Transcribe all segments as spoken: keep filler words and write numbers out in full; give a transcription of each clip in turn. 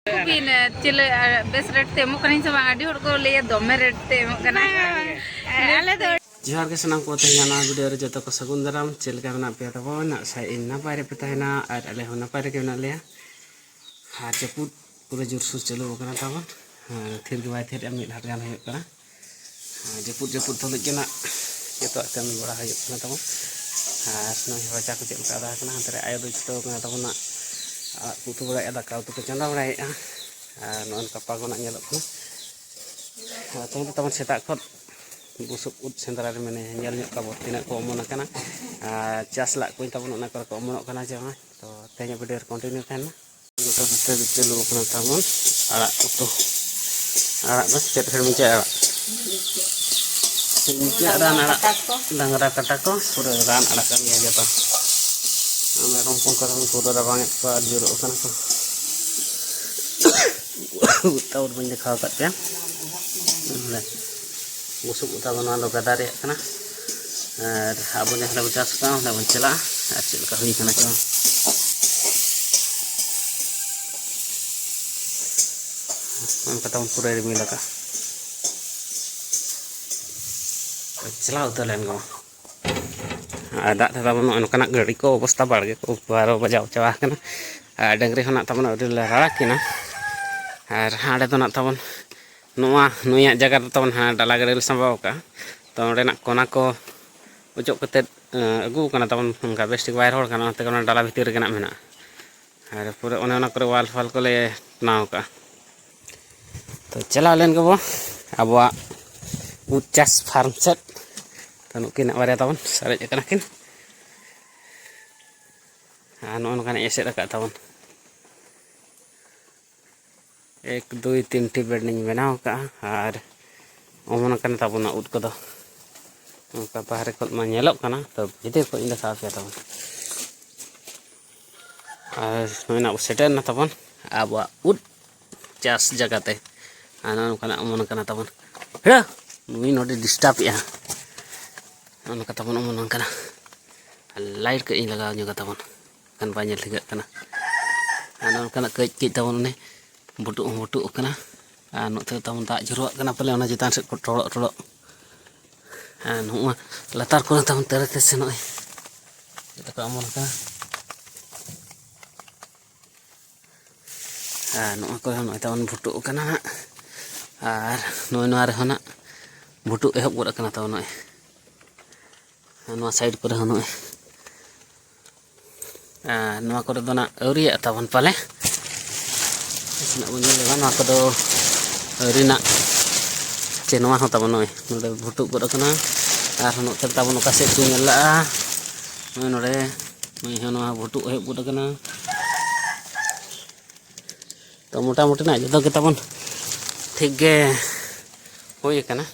ᱵᱤᱱ ᱪᱮᱞᱮ ᱵᱮᱥ ᱨᱮᱴ ᱛᱮ ᱮᱢᱚᱜ ᱠᱟᱹᱱᱟᱹᱧ ᱥᱮ ᱵᱟᱝ? ᱟᱹᱰᱤ ᱦᱚᱲ ᱠᱚ ᱞᱟᱹᱭᱟ ᱫᱚᱢᱮ ᱨᱮᱴ ᱛᱮ ᱮᱢᱚᱜ ᱠᱟᱱᱟ᱾ ᱟᱞᱮ ᱫᱚ ᱡᱚᱦᱟᱨ ᱜᱮ ᱥᱟᱱᱟᱢ ᱠᱚ, ᱛᱮᱦᱮᱧ ᱱᱚᱣᱟ ᱵᱷᱤᱰᱤᱭᱳ ᱨᱮ ᱡᱚᱛᱚ ᱠᱚ ᱥᱟᱹᱜᱩᱱ ᱫᱟᱨᱟᱢ᱾ ᱪᱮᱫ ᱞᱮᱠᱟ ᱢᱮᱱᱟᱜ ᱯᱮᱭᱟ ᱛᱟᱵᱚᱱ? ᱟᱥᱟᱭᱟᱹᱧ ᱱᱟᱯᱟᱭ ᱨᱮᱯᱮ ᱛᱟᱦᱮᱱᱟ ᱟᱨ ᱟᱞᱮ ᱦᱚᱸ ᱱᱟᱯᱟᱭ ᱨᱮᱜᱮ ᱢᱮᱱᱟᱜ ᱞᱮᱭᱟ᱾ ᱟᱨ ᱡᱟᱹᱯᱩᱫ ᱯᱩᱨᱟᱹ ᱡᱳᱨᱥᱳᱨ ᱪᱟᱹᱞᱩ ᱟᱠᱟᱱᱟ ᱛᱟᱵᱚᱱ᱾ ᱦᱮᱸ, ᱛᱷᱤᱨ ᱜᱮ ᱵᱟᱭ ᱛᱷᱤᱨᱮᱜᱼᱟ, ᱢᱤᱫ ᱦᱟᱴ ᱜᱟᱱ ᱦᱩᱭᱩᱜ ᱠᱟᱱᱟ᱾ ᱟᱨ ᱡᱟᱹᱯᱩᱫ ᱡᱟᱹᱯᱩᱫ ᱛᱩᱞᱩᱡ ᱜᱮ ᱱᱟᱜ ᱡᱚᱛᱚᱣᱟᱜ ᱠᱟᱹᱢᱤ ᱵᱟᱲᱟ ᱦᱩᱭᱩᱜ ᱠᱟᱱᱟ ᱛᱟᱵᱚᱱ᱾ ᱟᱨ ᱱᱚᱜᱼᱚᱭ ᱨᱟᱪᱟ ᱠᱚ ᱪᱮᱫ ᱞᱮᱠᱟ ᱟᱫᱟ ᱟᱠᱟᱱᱟ, ᱦᱟᱱᱛᱮ ᱨᱮ ᱟᱭᱳ ᱫᱚ ᱪᱷᱩᱴᱟᱹᱣ ᱠᱟᱱᱟ ᱛᱟᱵᱚᱱ ᱱᱟᱜ ᱟᱲᱟᱜ ᱠᱚ ᱩᱛᱩ ᱵᱟᱲᱟᱭᱮᱫᱼᱟ, ᱫᱟᱠᱟ ᱩᱛᱩ ᱠᱚ ᱪᱚᱸᱫᱟ ᱵᱟᱲᱟᱭᱮᱫᱼᱟ᱾ ᱟᱨ ᱱᱚᱜᱼᱚᱭ ᱱᱚᱝᱠᱟ ᱯᱟᱜᱚᱱᱟᱜ ᱧᱮᱞᱚᱜ ᱠᱟᱱᱟ᱾ ᱟᱨ ᱛᱮᱦᱮᱧ ᱫᱚ ᱛᱟᱵᱚᱱ ᱥᱮᱛᱟᱜ ᱠᱷᱚᱱ ᱵᱩᱥᱩᱵ ᱩᱫ ᱥᱮᱸᱫᱽᱨᱟ ᱨᱮ ᱢᱮᱱᱟᱭᱟ, ᱧᱮᱞ ᱧᱚᱜ ᱠᱟᱵᱚ ᱛᱤᱱᱟᱹᱜ ᱠᱚ ᱚᱢᱚᱱ ᱟᱠᱟᱱᱟ᱾ ᱟᱨ ᱪᱟᱥ ᱞᱟᱜ ᱠᱚᱧ ᱛᱟᱵᱚᱱ ᱚᱱᱟ ᱠᱚᱨᱮ ᱠᱚ ᱚᱢᱚᱱᱚᱜ ᱠᱟᱱᱟ ᱪᱮ ᱵᱟᱝ᱾ ᱛᱚ ᱛᱮᱦᱮᱧᱟᱜ ᱵᱷᱤᱰᱤᱭᱳ ᱨᱮ ᱠᱚᱱᱴᱤᱱᱤᱭᱩ ᱛᱟᱦᱮᱱ ᱢᱟ᱾ ᱱᱚᱛᱮ ᱱᱚᱛᱮ ᱪᱟᱹᱞᱩ ᱟᱠᱟᱱᱟ ᱛᱟᱵᱚᱱ ᱟᱲᱟᱜ ᱩᱛᱩ᱾ ᱟᱲᱟᱜ ᱫᱚ ᱪᱮᱫ ᱦᱮᱲ ᱢᱩᱪᱟᱹ ᱟᱲᱟᱜ? ᱢᱩᱪᱟᱹ ᱨᱟᱱ ᱟᱲᱟᱜ, ᱰᱟᱝᱨᱟ ᱠᱟᱴᱟ ᱠᱚ᱾ ᱰᱟᱝᱨᱟ ᱠᱟᱴᱟ ᱠᱚ ᱯᱩᱨᱟᱹ ᱨᱟᱱ ᱟᱲᱟᱜ ᱠᱟᱱ ᱜᱮᱭᱟ ᱡᱚᱛᱚ᱾ ᱟᱨ ᱢᱮᱨᱚᱢ ᱦᱚᱯᱚᱱ ᱠᱚᱨᱮ ᱯᱩᱨᱟᱹ ᱨᱟᱵᱟᱝ ᱮᱫ ᱠᱚᱣᱟ ᱟᱨ ᱡᱳᱨᱚᱜ ᱠᱟᱱᱟ ᱠᱚ᱾ ᱛᱟᱣ ᱵᱟᱹᱧ ᱫᱮᱠᱷᱟᱣ ᱟᱠᱟᱫ ᱯᱮᱭᱟ᱾ ᱵᱩᱥᱩᱵ ᱛᱟᱵᱚᱱ ᱱᱚᱣᱟ ᱫᱚ ᱜᱟᱫᱟ ᱨᱮᱭᱟᱜ ᱠᱟᱱᱟ᱾ ᱟᱨ ᱟᱵᱚ ᱡᱟᱦᱟᱸ ᱨᱮᱵᱚᱱ ᱪᱟᱥ ᱟᱠᱟᱫᱟ ᱚᱸᱰᱮ ᱵᱚᱱ ᱪᱟᱞᱟᱜᱼᱟ ᱟᱨ ᱪᱮᱫ ᱞᱮᱠᱟ ᱦᱩᱭ ᱠᱟᱱᱟ ᱪᱚᱝ᱾ ᱚᱱᱠᱟ ᱛᱟᱵᱚᱱ ᱯᱩᱨᱟᱹ ᱨᱤᱢᱤᱞ ᱟᱠᱟᱫ᱾ ᱪᱟᱞᱟᱣ ᱩᱛᱟᱹᱨ ᱞᱮᱱ ᱜᱮ᱾ ᱟᱨ ᱫᱟᱜ ᱛᱮ ᱛᱟᱵᱚᱱ ᱱᱚᱜᱼᱚᱭ ᱱᱚᱝᱠᱟᱱᱟᱜ ᱜᱟᱹᱰᱤ ᱠᱚ ᱚᱵᱚᱥᱛᱟ ᱵᱟᱲᱜᱮ ᱠᱚ ᱵᱟᱨᱚ ᱵᱟᱡᱟᱣ ᱪᱟᱵᱟ ᱟᱠᱟᱱᱟ᱾ ᱟᱨ ᱰᱟᱹᱝᱨᱤ ᱦᱚᱸ ᱱᱟᱜ ᱛᱟᱵᱚᱱ ᱟᱹᱣᱨᱤ ᱞᱮ ᱨᱟᱲᱟ ᱠᱤᱱᱟ᱾ ᱟᱨ ᱦᱟᱸᱰᱮ ᱫᱚ ᱱᱟᱜ ᱛᱟᱵᱚᱱ ᱱᱚᱣᱟ ᱱᱩᱭᱟᱜ ᱡᱟᱭᱜᱟ ᱨᱮ ᱛᱟᱵᱚᱱ ᱦᱟᱸᱜ ᱰᱟᱞᱟ ᱜᱟᱹᱰᱤ ᱞᱮ ᱥᱟᱢᱵᱟᱣ ᱟᱠᱟᱫᱼᱟ᱾ ᱛᱚ ᱚᱸᱰᱮᱱᱟᱜ ᱠᱚᱱᱟ ᱠᱚ ᱚᱪᱚᱜ ᱠᱟᱛᱮᱫ, ᱮᱸ, ᱟᱹᱜᱩ ᱟᱠᱟᱱᱟ ᱛᱟᱵᱚᱱ, ᱚᱱᱠᱟ ᱵᱮᱥ ᱴᱷᱤᱠ ᱵᱟᱭ ᱨᱚᱦᱚᱲ ᱠᱟᱱᱟ, ᱚᱱᱟᱛᱮ ᱚᱱᱟ ᱰᱟᱞᱟ ᱵᱷᱤᱛᱤᱨ ᱨᱮᱜᱮ ᱱᱟᱜ ᱢᱮᱱᱟᱜᱼᱟ᱾ ᱟᱨ ᱯᱩᱨᱟᱹ ᱚᱱᱮ ᱚᱱᱟ ᱠᱚᱨᱮ ᱣᱟᱞ ᱯᱷᱟᱞ ᱠᱚᱞᱮ ᱵᱮᱱᱟᱣ ᱟᱠᱟᱫᱼᱟ᱾ ᱛᱚ ᱪᱟᱞᱟᱣ ᱞᱮᱱ ᱜᱮᱵᱚ ᱟᱵᱚᱣᱟᱜ ᱩᱫ ᱪᱟᱥ ᱯᱷᱟᱨᱢ ᱥᱮᱫ᱾ ᱛᱚ ᱱᱩᱠᱤᱱᱟᱜ ᱵᱟᱨᱭᱟ ᱛᱟᱵᱚᱱ ᱥᱟᱨᱮᱡ ᱟᱠᱟᱱᱟ ᱠᱤᱱ᱾ ᱟᱨ ᱱᱚᱜᱼᱚ ᱱᱚᱝᱠᱟᱱᱟᱜ ᱮᱥᱮᱫ ᱟᱠᱟᱫ ᱛᱟᱵᱚᱱ᱾ ᱮᱠ, ᱫᱩᱭ, ᱛᱤᱱᱴᱤ ᱵᱮᱰ ᱤᱧ ᱵᱮᱱᱟᱣ ᱟᱠᱟᱫᱼᱟ᱾ ᱟᱨ ᱚᱢᱚᱱ ᱟᱠᱟᱱ ᱛᱟᱵᱚᱱᱟ ᱩᱫ ᱠᱚᱫᱚ᱾ ᱚᱱᱠᱟ ᱵᱟᱦᱨᱮ ᱠᱷᱚᱱ ᱢᱟ ᱧᱮᱞᱚᱜ ᱠᱟᱱᱟ, ᱛᱚ ᱵᱷᱤᱛᱤᱨ ᱠᱷᱚᱱ ᱤᱧ ᱫᱮᱠᱷᱟᱣ ᱟᱯᱮᱭᱟ ᱛᱟᱵᱚᱱ᱾ ᱟᱨ ᱱᱚᱜᱼᱚᱭ ᱱᱟᱜ ᱥᱮᱴᱮᱨ ᱮᱱᱟ ᱛᱟᱵᱚᱱ ᱟᱵᱚᱣᱟᱜ ᱩᱫ ᱪᱟᱥ ᱡᱟᱭᱜᱟ ᱛᱮ᱾ ᱟᱨ ᱱᱚᱜᱼᱚ ᱱᱚᱝᱠᱟᱱᱟᱜ ᱚᱢᱚᱱ ᱠᱟᱱᱟ ᱛᱟᱵᱚᱱ᱾ ᱦᱮᱲᱟ! ᱱᱩᱭ ᱱᱚᱰᱮ ᱰᱤᱥᱴᱟᱵᱮᱜᱼᱟ᱾ ᱱᱚᱜᱼᱚ ᱱᱚᱝᱠᱟ ᱛᱟᱵᱚᱱ ᱚᱢᱚᱱ ᱠᱟᱱᱟ᱾ ᱟᱨ ᱞᱟᱭᱤᱴ ᱠᱟᱹᱡ ᱤᱧ ᱞᱟᱜᱟᱣ ᱧᱚᱜᱟ ᱛᱟᱵᱚᱱ, ᱠᱷᱟᱱ ᱵᱟᱭ ᱧᱮᱞ ᱴᱷᱤᱠᱟᱹᱜ ᱠᱟᱱᱟ᱾ ᱟᱨ ᱱᱚᱜᱼᱚ ᱱᱚᱝᱠᱟᱱᱟᱜ ᱠᱟᱹᱡ ᱠᱟᱹᱡ ᱛᱟᱵᱚᱱ ᱚᱱᱮ ᱵᱩᱴᱩᱜ ᱦᱚᱸ ᱵᱩᱴᱩᱜ ᱟᱠᱟᱱᱟ᱾ ᱟᱨ ᱱᱚᱛᱮ ᱛᱟᱵᱚᱱ ᱫᱟᱜ ᱡᱚᱨᱚᱣᱟᱜ ᱠᱟᱱᱟ ᱯᱟᱞᱮ, ᱚᱱᱟ ᱪᱮᱛᱟᱱ ᱥᱮᱫ ᱠᱚ ᱴᱚᱲᱚᱜ ᱴᱚᱲᱚᱜ᱾ ᱟᱨ ᱱᱚᱜᱼᱚᱭ ᱞᱟᱛᱟᱨ ᱠᱚᱨᱮ ᱛᱟᱵᱚᱱ ᱛᱮᱨᱮ ᱛᱮᱥᱮ ᱱᱚᱜᱼᱚᱭ ᱡᱚᱛᱚ ᱠᱚ ᱚᱢᱚᱱ ᱟᱠᱟᱱᱟ᱾ ᱟᱨ ᱱᱚᱣᱟ ᱠᱚᱨᱮ ᱦᱚᱸ ᱱᱚᱜᱼᱚᱭ ᱛᱟᱵᱚᱱ ᱵᱷᱩᱴᱩᱜ ᱟᱠᱟᱱᱟ ᱦᱟᱸᱜ᱾ ᱟᱨ ᱱᱚᱜᱼᱚᱭ ᱱᱚᱣᱟ ᱨᱮᱦᱚᱸ ᱱᱟᱜ ᱵᱷᱩᱴᱩᱜ ᱮᱦᱚᱵ ᱜᱚᱫ ᱟᱠᱟᱱᱟ ᱛᱟᱵᱚᱱ ᱱᱚᱜᱼᱚᱭ᱾ ᱟᱨ ᱱᱚᱣᱟ ᱥᱟᱭᱤᱰ ᱠᱚᱨᱮ ᱦᱚᱸ ᱱᱚᱜᱼᱚᱭ᱾ ᱟᱨ ᱱᱚᱣᱟ ᱠᱚᱨᱮ ᱫᱚ ᱱᱟᱜ ᱟᱹᱣᱨᱤᱭᱟᱜ ᱛᱟᱵᱚᱱ ᱯᱟᱞᱮ᱾ ᱱᱟᱥᱮᱱᱟᱜ ᱵᱚᱱ ᱧᱮᱞ ᱞᱮᱜᱟ, ᱱᱚᱣᱟ ᱠᱚᱫᱚ ᱟᱹᱣᱨᱤ ᱱᱟᱜ᱾ ᱪᱮ ᱱᱚᱣᱟ ᱦᱚᱸ ᱛᱟᱵᱚᱱ ᱱᱚᱜᱼᱚᱭ ᱱᱚᱰᱮ ᱵᱷᱩᱴᱩᱜ ᱜᱚᱫ ᱟᱠᱟᱱᱟ᱾ ᱟᱨ ᱱᱚᱛᱮ ᱛᱟᱵᱚᱱ ᱚᱠᱟ ᱥᱮᱫ ᱠᱚ ᱧᱮᱞ ᱞᱟᱜᱼᱟ, ᱱᱚᱜᱼᱚᱭ ᱱᱚᱰᱮ, ᱱᱚᱜᱼᱚᱭ ᱦᱚᱸ ᱱᱚᱣᱟ ᱵᱷᱩᱴᱩᱜ ᱮᱦᱚᱵ ᱜᱚᱫ ᱟᱠᱟᱱᱟ᱾ ᱛᱚ ᱢᱚᱴᱟᱢᱩᱴᱤ ᱱᱟᱜ ᱡᱚᱛᱚ ᱜᱮ ᱛᱟᱵᱚᱱ ᱴᱷᱤᱠ ᱜᱮ ᱦᱩᱭ ᱟᱠᱟᱱᱟ᱾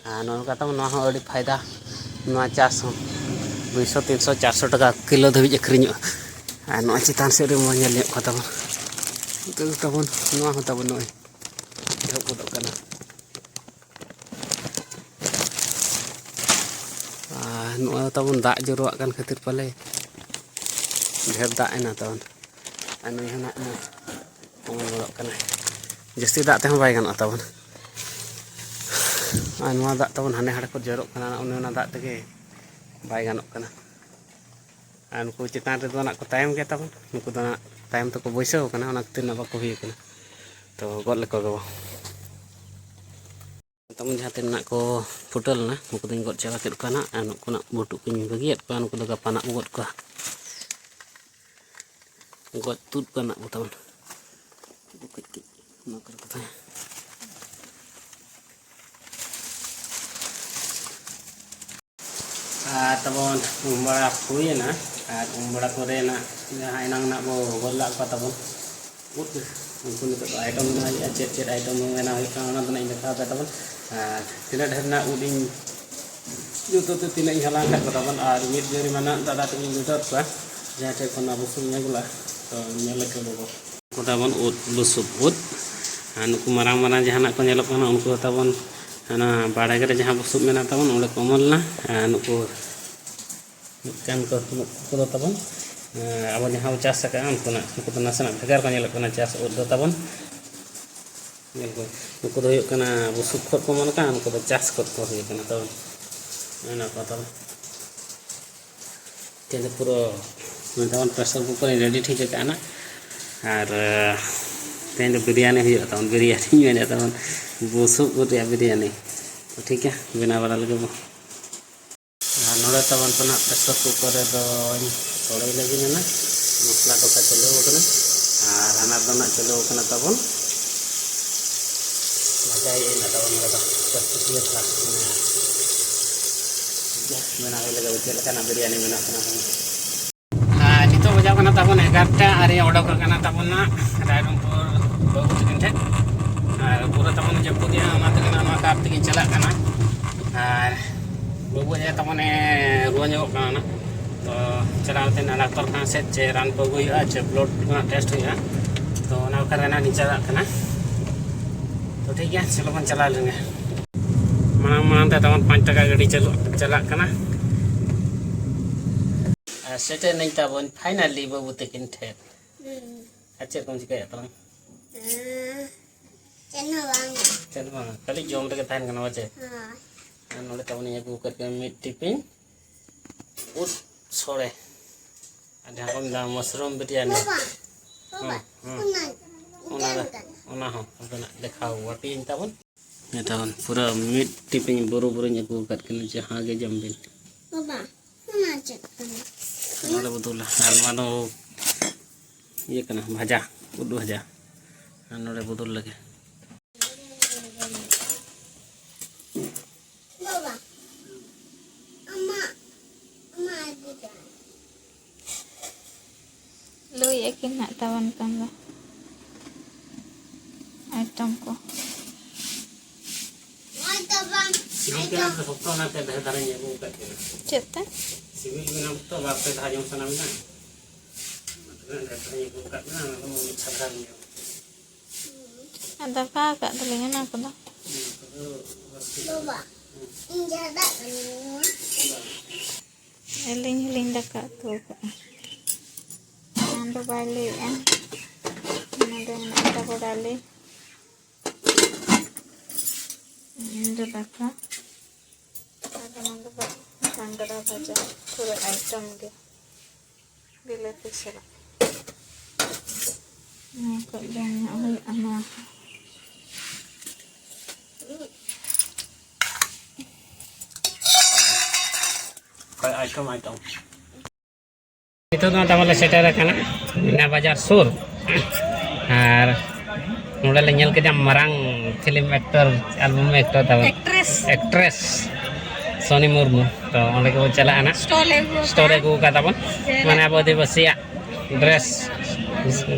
ᱟᱨ ᱱᱚᱜᱼᱚ ᱱᱚᱝᱠᱟ ᱛᱟᱵᱚᱱ ᱱᱚᱣᱟ ᱦᱚᱸ ᱟᱹᱰᱤ ᱯᱷᱟᱭᱫᱟ, ᱱᱚᱣᱟ ᱪᱟᱥ ᱦᱚᱸ ᱫᱩᱭᱥᱚ, ᱛᱤᱱᱥᱚ, ᱪᱟᱨᱥᱚ ᱴᱟᱠᱟ ᱠᱤᱞᱳ ᱫᱷᱟᱹᱵᱤᱡ ᱟᱹᱠᱷᱨᱤᱧᱚᱜᱼᱟ᱾ ᱟᱨ ᱱᱚᱜᱼᱚᱭ ᱪᱮᱛᱟᱱ ᱥᱮᱫ ᱨᱮ ᱵᱚᱱ ᱧᱮᱞ ᱧᱚᱜ ᱠᱚᱣᱟ ᱛᱟᱵᱚᱱ, ᱱᱤᱛᱚᱜ ᱫᱚ ᱛᱟᱵᱚᱱ ᱱᱚᱣᱟ ᱦᱚᱸ ᱛᱟᱵᱚᱱ ᱱᱚᱜᱼᱚᱭ ᱮᱦᱚᱵ ᱜᱚᱫᱚᱜ ᱠᱟᱱᱟ᱾ ᱟᱨ ᱱᱚᱜᱼᱚᱭ ᱛᱟᱵᱚᱱ ᱫᱟᱜ ᱡᱚᱨᱚᱣᱟᱜ ᱠᱟᱱ ᱠᱷᱟᱹᱛᱤᱨ ᱯᱟᱞᱮ ᱰᱷᱮᱨ ᱫᱟᱜ ᱮᱱᱟ ᱛᱟᱵᱚᱱ᱾ ᱟᱨ ᱱᱩᱭ ᱦᱚᱸ ᱱᱟᱜ ᱱᱚᱣᱟ ᱚᱢᱚᱱ ᱜᱚᱫᱚᱜ ᱠᱟᱱᱟ᱾ ᱡᱟᱹᱥᱛᱤ ᱫᱟᱜ ᱛᱮᱦᱚᱸ ᱵᱟᱭ ᱜᱟᱱᱚᱜᱼᱟ ᱛᱟᱵᱚᱱ᱾ ᱟᱨ ᱱᱚᱣᱟ ᱫᱟᱜ ᱛᱟᱵᱚᱱ ᱦᱟᱱᱮ ᱦᱟᱸᱰᱮ ᱠᱷᱚᱱ ᱡᱚᱨᱚᱜ ᱠᱟᱱᱟ, ᱚᱱᱮ ᱚᱱᱟ ᱫᱟᱜ ᱛᱮᱜᱮ ᱵᱟᱭ ᱜᱟᱱᱚᱜ ᱠᱟᱱᱟ᱾ ᱟᱨ ᱱᱩᱠᱩ ᱪᱮᱛᱟᱱ ᱨᱮᱫᱚ ᱱᱟᱜ ᱠᱚ ᱛᱟᱭᱚᱢ ᱜᱮᱭᱟ ᱛᱟᱵᱚᱱ, ᱱᱩᱠᱩ ᱫᱚ ᱱᱟᱜ ᱛᱟᱭᱚᱢ ᱛᱮᱠᱚ ᱵᱟᱹᱭᱥᱟᱹᱣ ᱠᱟᱱᱟ, ᱚᱱᱟ ᱠᱷᱟᱹᱛᱤᱨ ᱱᱟᱜ ᱵᱟᱠᱚ ᱦᱩᱭ ᱠᱟᱱᱟ᱾ ᱛᱚ ᱜᱚᱫ ᱞᱮᱠᱚ ᱜᱮᱵᱚ᱾ ᱛᱟᱵᱚᱱ ᱡᱟᱦᱟᱸ ᱛᱤᱱᱟᱹᱜ ᱠᱚ ᱯᱷᱩᱴᱟᱹᱣ ᱞᱮᱱᱟ, ᱱᱩᱠᱩ ᱫᱚᱧ ᱜᱚᱫ ᱪᱟᱵᱟ ᱠᱮᱫ ᱠᱚᱣᱟ ᱱᱟᱜ, ᱟᱨ ᱱᱩᱠᱩ ᱱᱟᱜ ᱵᱷᱩᱴᱩᱜ ᱠᱚᱧ ᱵᱟᱹᱜᱤᱭᱟᱫ ᱠᱚᱣᱟ, ᱱᱩᱠᱩ ᱫᱚ ᱜᱟᱯᱟ ᱱᱟᱜ ᱵᱚ ᱜᱚᱫ ᱠᱚᱣᱟ᱾ ᱜᱚᱡ ᱛᱩᱫ ᱠᱚᱣᱟ ᱱᱟᱜ ᱵᱚ ᱛᱟᱵᱚᱱ᱾ ᱠᱟᱹᱡ ᱠᱟᱹᱡ ᱱᱚᱣᱟ ᱠᱚᱨᱮ ᱠᱚ ᱛᱟᱦᱮᱸ᱾ ᱟᱨ ᱛᱟᱵᱚᱱ ᱩᱢ ᱵᱟᱲᱟ ᱦᱩᱭᱮᱱᱟ, ᱟᱨ ᱩᱢ ᱵᱟᱲᱟ ᱯᱚᱨᱮ ᱱᱟᱜ ᱡᱟᱦᱟᱸ ᱮᱱᱟᱝ ᱱᱟᱜ ᱵᱚ ᱜᱚᱫ ᱞᱟᱜ ᱠᱚᱣᱟ ᱛᱟᱵᱚᱱ ᱩᱫ, ᱩᱱᱠᱩ ᱱᱤᱛᱚᱜ ᱫᱚ ᱟᱭᱴᱚᱢ ᱵᱮᱱᱟᱣ ᱦᱩᱭᱩᱜᱼᱟ᱾ ᱪᱮᱫ ᱪᱮᱫ ᱟᱭᱴᱚᱢ ᱵᱮᱱᱟᱣ ᱦᱩᱭᱩᱜ ᱠᱟᱱᱟ, ᱚᱱᱟ ᱫᱚ ᱱᱟᱜ ᱤᱧ ᱫᱮᱠᱷᱟᱣ ᱟᱯᱮ ᱛᱟᱵᱚᱱ᱾ ᱟᱨ ᱛᱤᱱᱟᱹᱜ ᱰᱷᱮᱨ ᱱᱟᱜ ᱩᱫ ᱤᱧ ᱡᱚᱛᱚ ᱛᱮ ᱛᱤᱱᱟᱹᱜ ᱤᱧ ᱦᱟᱞᱟᱝ ᱟᱠᱟᱫ ᱠᱚ ᱛᱟᱵᱚᱱ, ᱟᱨ ᱢᱤᱫ ᱡᱟᱹᱨᱤ ᱢᱟ ᱱᱟᱜ ᱫᱟᱫᱟ ᱛᱟᱹᱠᱤᱱ ᱡᱩᱴᱟᱹᱣ ᱠᱚᱣᱟ, ᱡᱟᱦᱟᱸ ᱴᱷᱮᱱ ᱠᱷᱚᱱ ᱟᱵᱚ ᱥᱩᱧ ᱟᱹᱜᱩ ᱞᱟᱜᱼᱟ᱾ ᱛᱚ ᱧᱮᱞ ᱞᱮᱠᱟ ᱵᱟᱵᱚ᱾ ᱩᱱᱠᱩ ᱛᱟᱵᱚᱱ ᱩᱫ ᱵᱩᱥᱩᱵ ᱩᱫ, ᱟᱨ ᱱᱩᱠᱩ ᱢᱟᱨᱟᱝ ᱢᱟᱨᱟᱝ ᱡᱟᱦᱟᱱᱟᱜ ᱠᱚ ᱧᱮᱞᱚᱜ ᱠᱟᱱᱟ, ᱩᱱᱠᱩ ᱦᱚᱸ ᱛᱟᱵᱚᱱ ᱚᱱᱟ ᱵᱟᱲᱜᱮ ᱨᱮ ᱡᱟᱦᱟᱸ ᱵᱩᱥᱩᱵ ᱢᱮᱱᱟᱜ ᱛᱟᱵᱚᱱ, ᱚᱸᱰᱮ ᱠᱚ ᱚᱢᱚᱱ ᱞᱮᱱᱟ᱾ ᱟᱨ ᱱᱩᱠᱩ ᱢᱤᱫᱴᱟᱝ ᱠᱚ, ᱱᱩᱠᱩ ᱫᱚ ᱛᱟᱵᱚᱱ ᱮᱸ, ᱟᱵᱚ ᱡᱟᱦᱟᱸ ᱵᱚ ᱪᱟᱥ ᱟᱠᱟᱫᱼᱟ, ᱩᱱᱠᱩᱱᱟᱜ, ᱩᱱᱠᱩ ᱫᱚ ᱱᱟᱥᱮᱱᱟᱜ ᱵᱷᱮᱜᱟᱨ ᱠᱚ ᱧᱮᱞᱚᱜ ᱠᱟᱱᱟ᱾ ᱪᱟᱥ ᱩᱫ ᱫᱚ ᱛᱟᱵᱚᱱ, ᱧᱮᱞ ᱠᱚ, ᱩᱱᱠᱩ ᱫᱚ ᱦᱩᱭᱩᱜ ᱠᱟᱱᱟ ᱵᱩᱥᱩᱵ ᱠᱷᱚᱛ ᱠᱚ ᱚᱢᱚᱱ ᱟᱠᱟᱱ, ᱩᱱᱠᱩ ᱫᱚ ᱪᱟᱥ ᱠᱷᱚᱛ ᱠᱚ ᱦᱩᱭ ᱟᱠᱟᱱᱟ ᱛᱟᱵᱚᱱ᱾ ᱚᱱᱟ ᱠᱚ ᱛᱟᱵᱚᱱ᱾ ᱛᱮᱦᱮᱧ ᱫᱚ ᱯᱩᱨᱟᱹ ᱢᱮᱛᱟᱵᱚᱱ pressure cooker ᱤᱧ ready ᱴᱷᱤᱠ ᱟᱠᱟᱫᱼᱟ ᱱᱟᱜ᱾ ᱟᱨ, ᱮᱸ, ᱛᱮᱦᱮᱧ ᱫᱚ ᱵᱤᱨᱭᱟᱱᱤ ᱦᱩᱭᱩᱜᱼᱟ ᱛᱟᱵᱚᱱ, ᱵᱤᱨᱭᱟᱱᱤᱧ ᱢᱮᱱᱮᱫ ᱛᱟᱵᱚᱱ, ᱵᱩᱥᱩᱵ ᱩᱫ ᱨᱮᱭᱟᱜ ᱵᱤᱨᱭᱟᱱᱤ᱾ ᱛᱚ, ᱴᱷᱤᱠ ᱜᱮᱭᱟ, ᱵᱮᱱᱟᱣ ᱵᱟᱲᱟ ᱞᱮᱜᱮ ᱵᱚ᱾ ᱟᱨ ᱱᱚᱰᱮ ᱛᱟᱵᱚᱱ ᱛᱚ ᱱᱟᱜ pressure cooker ᱨᱮᱫᱚᱧ ᱥᱚᱲᱮ ᱞᱟᱹᱜᱤᱫ ᱱᱟᱜ᱾ ᱢᱚᱥᱞᱟ ᱠᱚᱥᱟ ᱪᱟᱹᱞᱩ ᱟᱠᱟᱱᱟ᱾ ᱟᱨ ᱦᱟᱱᱟ ᱫᱚ ᱱᱟᱜ ᱪᱟᱹᱞᱩ ᱟᱠᱟᱱᱟ ᱛᱟᱵᱚᱱ᱾ ᱵᱷᱟᱡᱟᱭ ᱦᱩᱭᱩᱜ ᱱᱟ ᱛᱟᱵᱚᱱ ᱱᱚᱰᱮ ᱫᱚ᱾ ᱪᱚᱴᱯᱚᱴᱤᱭᱟᱹ ᱛᱷᱚᱲᱟ᱾ ᱴᱷᱤᱠ ᱜᱮᱭᱟ, ᱵᱮᱱᱟᱣ ᱦᱩᱭ ᱞᱮᱜᱮ ᱪᱮᱫ ᱞᱮᱠᱟᱱᱟᱜ ᱵᱤᱨᱭᱟᱱᱤ ᱵᱮᱱᱟᱜ ᱠᱟᱱᱟ ᱛᱟᱵᱚᱱ᱾ ᱟᱨ ᱱᱤᱛᱚᱜ ᱵᱟᱡᱟᱣ ᱠᱟᱱᱟ ᱛᱟᱵᱚᱱ ᱮᱜᱟᱨᱚᱴᱟ ᱟᱨ ᱤᱧ ᱚᱰᱚᱠ ᱟᱠᱟᱱᱟ ᱛᱟᱵᱚᱱ ᱱᱟᱜ ᱨᱟᱭᱨᱚᱝᱯᱩᱨ ᱵᱟᱹᱵᱩ ᱛᱟᱹᱠᱤᱱ ᱴᱷᱮᱱ᱾ ᱟᱨ ᱯᱩᱨᱟᱹ ᱛᱟᱵᱚᱱ ᱡᱟᱹᱯᱩᱫᱮᱜᱼᱟ, ᱚᱱᱟ ᱛᱮᱜᱮ ᱱᱟᱜ ᱱᱚᱣᱟ ᱠᱟᱨ ᱛᱮᱜᱤᱧ ᱪᱟᱞᱟᱜ ᱠᱟᱱᱟ᱾ ᱟᱨ ᱵᱟᱹᱵᱩ ᱟᱭᱳ ᱛᱟᱵᱚᱱᱮ ᱨᱩᱣᱟᱹ ᱧᱚᱜᱚᱜ ᱠᱟᱱᱟ ᱱᱟᱜ᱾ ᱛᱚ ᱪᱟᱞᱟᱣ ᱠᱟᱛᱮ ᱱᱟᱜ ᱰᱟᱠᱛᱚᱨ ᱠᱷᱟᱱᱟ ᱥᱮᱫ ᱪᱮ ᱨᱟᱱ ᱠᱚ ᱟᱹᱜᱩ ᱦᱩᱭᱩᱜᱼᱟ, ᱪᱮ blood ᱨᱮᱱᱟᱜ test ᱦᱩᱭᱩᱜᱼᱟ᱾ ᱛᱚ ᱚᱱᱟ ᱵᱟᱠᱷᱨᱟ ᱨᱮ ᱱᱟᱜ ᱞᱤᱧ ᱪᱟᱞᱟᱜ ᱠᱟᱱᱟ᱾ ᱛᱚ ᱴᱷᱤᱠ ᱜᱮᱭᱟ, ᱪᱚᱞᱚ ᱵᱚᱱ ᱪᱟᱞᱟᱣ ᱞᱮᱱ ᱜᱮ᱾ ᱢᱟᱲᱟᱝ ᱢᱟᱲᱟᱝ ᱛᱮ ᱛᱟᱵᱚᱱ ᱯᱟᱸᱪ ᱴᱟᱠᱟ ᱜᱟᱹᱰᱤ ᱪᱟᱹᱞᱩ ᱪᱟᱞᱟᱜ ᱠᱟᱱᱟ᱾ ᱟᱨ ᱥᱮᱴᱮᱨ ᱱᱟᱹᱧ ᱛᱟᱵᱚᱱ finally ᱵᱟᱹᱵᱩ ᱛᱟᱹᱠᱤᱱ ᱴᱷᱮᱱ᱾ ᱦᱩᱸ᱾ ᱟᱨ ᱪᱮᱫ ᱠᱚᱢ ᱪᱤᱠᱟᱹᱭᱮᱫ ᱛᱟᱞᱟᱝ? ᱦᱮᱸ, ᱪᱮᱫ ᱦᱚᱸ ᱵᱟᱝ᱾ ᱪᱮᱫ ᱦᱚᱸ ᱵᱟᱝ, ᱠᱷᱟᱹᱞᱤ ᱡᱚᱢ ᱨᱮᱜᱮ ᱛᱟᱦᱮᱱ ᱠᱟᱱᱟ, ᱵᱟᱪᱮ? ᱦᱳᱭ᱾ ᱟᱨ ᱱᱚᱰᱮ ᱛᱟᱵᱚᱱᱤᱧ ᱟᱹᱜᱩ ᱟᱠᱟᱫ ᱠᱚᱣᱟ ᱢᱤᱫ ᱴᱤᱯᱤᱱ ᱩᱫ ᱥᱚᱲᱮ᱾ ᱟᱨ ᱡᱟᱦᱟᱸ ᱠᱚ ᱢᱮᱛᱟᱜᱼᱟ mushroom ᱵᱤᱨᱭᱟᱱᱤ᱾ ᱵᱟᱵᱟ, ᱵᱟᱵᱟ, ᱦᱮᱸ, ᱦᱮᱸ᱾ ᱚᱱᱟ, ᱚᱱᱟ, ᱚᱱᱟ ᱦᱚᱸ ᱟᱵᱮᱱᱟᱜ ᱫᱮᱠᱷᱟᱣ ᱟᱯᱮᱭᱟᱹᱧ ᱛᱟᱵᱚᱱ᱾ ᱱᱤᱛᱚᱜ ᱯᱩᱨᱟᱹ ᱢᱤᱫ ᱴᱤᱯᱤᱱ ᱵᱩᱨᱩ ᱵᱩᱨᱩᱧ ᱟᱹᱜᱩ ᱟᱠᱟᱫ ᱠᱤᱱᱟ, ᱡᱟᱦᱟᱸ ᱜᱮ ᱡᱚᱢ ᱵᱤᱱ᱾ ᱵᱟᱵᱟ, ᱚᱱᱟ ᱪᱮᱫ ᱠᱟᱱᱟ? ᱱᱚᱰᱮ ᱵᱚ ᱫᱩᱞᱟ᱾ ᱟᱨ ᱱᱚᱣᱟ ᱫᱚ ᱤᱭᱟᱹ ᱠᱟᱱᱟ, ᱵᱷᱟᱡᱟ, ᱩᱫ ᱵᱷᱟᱡᱟ᱾ ᱟᱨ ᱱᱚᱰᱮ ᱵᱚ ᱫᱩᱞ ᱞᱮᱜᱮ᱾ ᱵᱟᱵᱟ, ᱟᱢᱟᱜ, ᱟᱢᱟᱜ ᱟᱹᱜᱩ ᱫᱚ᱾ ᱞᱟᱹᱭᱮᱫ ᱟᱹᱠᱤᱱ ᱦᱟᱸᱜ ᱛᱟᱵᱚᱱ ᱠᱟᱱ ᱫᱚ item ᱠᱚ᱾ ᱱᱚᱜᱼᱚᱭ ᱛᱚ ᱵᱟᱝ, ᱥᱤᱵᱤᱞ ᱠᱟᱱᱟ ᱛᱚ ᱥᱚᱠᱛᱚ, ᱚᱱᱟᱛᱮ ᱰᱷᱮᱨ ᱫᱷᱟᱨᱟᱧ ᱟᱹᱜᱩ ᱟᱠᱟᱫ ᱠᱤᱱᱟ᱾ ᱪᱮᱫ ᱛᱮ? ᱥᱤᱵᱤᱞ ᱠᱟᱱᱟ ᱛᱚ, ᱵᱟᱨ ᱯᱮ ᱫᱷᱟᱣ ᱡᱚᱢ ᱥᱟᱱᱟ ᱢᱮᱱᱟ᱾ ᱚᱱᱟᱛᱮ ᱰᱷᱮᱨ ᱫᱷᱟᱨᱟᱧ ᱟᱹᱜᱩ ᱟᱠᱟᱫ ᱠᱤᱱᱟ, ᱚᱱᱟ ᱫᱚ ᱢᱤᱫ ᱪᱷᱟᱵᱽᱲᱟ ᱜᱮ ᱧᱟᱢᱚᱜ ᱠᱟᱱᱟ᱾ ᱟᱨ ᱫᱟᱠᱟ ᱟᱠᱟᱫ ᱫᱚᱞᱤᱧ ᱚᱱᱟ ᱠᱚᱫᱚ᱾ ᱚᱱᱟ ᱠᱚᱫᱚ ᱵᱟᱥᱠᱮ ᱫᱟᱠᱟ᱾ ᱵᱟᱵᱟ, ᱤᱧ ᱡᱟᱦᱟᱸ ᱫᱟᱜ ᱠᱟᱹᱱᱟᱹᱧ ᱱᱚᱣᱟ᱾ ᱵᱟᱝ᱾ ᱟᱹᱞᱤᱧ ᱦᱚᱸᱞᱤᱧ ᱫᱟᱠᱟ ᱩᱛᱩ ᱟᱠᱟᱫᱼᱟ᱾ ᱫᱚ ᱵᱟᱭ ᱞᱟᱹᱭᱮᱜᱼᱟ᱾ ᱚᱱᱟ ᱫᱚ ᱢᱮᱱᱟᱜ ᱛᱟᱵᱚ ᱰᱟᱞᱤ, ᱤᱧ ᱫᱚ ᱫᱟᱠᱟ, ᱟᱨ ᱚᱱᱟ ᱫᱚ ᱥᱟᱝᱜᱽᱲᱟ ᱵᱷᱟᱡᱟ, ᱯᱩᱨᱟᱹ ᱟᱭᱴᱮᱢ ᱜᱮ ᱵᱤᱞᱟᱹᱛᱤ ᱥᱟᱞᱟᱜ᱾ ᱱᱚᱣᱟ ᱠᱚ ᱡᱚᱢ ᱧᱚᱜ ᱦᱩᱭᱩᱜᱼᱟ ᱱᱚᱣᱟ᱾ Item, item. ᱱᱤᱛᱚᱜ ᱫᱚ ᱛᱟᱵᱚᱱ ᱞᱮ ᱥᱮᱴᱮᱨ ᱟᱠᱟᱱᱟ ᱢᱤᱱᱟ ᱵᱟᱡᱟᱨ ᱥᱩᱨ, ᱟᱨ ᱱᱚᱰᱮ ᱞᱮ ᱧᱮᱞ ᱠᱮᱫᱟ ᱢᱟᱨᱟᱝ ᱯᱷᱤᱞᱢ ᱮᱠᱴᱚᱨ, ᱟᱞᱵᱟᱢ ᱮᱠᱴᱚᱨ ᱛᱟᱵᱚᱱ, ᱮᱠᱴᱨᱮᱥ᱾ ᱮᱠᱴᱨᱮᱥ ᱥᱚᱱᱤ ᱢᱩᱨᱢᱩ᱾ ᱛᱚ ᱚᱸᱰᱮ ᱜᱮᱵᱚᱱ ᱪᱟᱞᱟᱜᱼᱟ ᱱᱟᱜ᱾ ᱥᱴᱚᱞ ᱟᱹᱜᱩ ᱥᱴᱚᱞ ᱟᱠᱟᱫ᱾ ᱟᱹᱜᱩ ᱟᱠᱟᱫ ᱛᱟᱵᱚᱱ, ᱡᱮ ᱢᱟᱱᱮ ᱟᱵᱚ ᱟᱹᱫᱤᱵᱟᱹᱥᱤᱭᱟᱜ ᱰᱨᱮᱥ,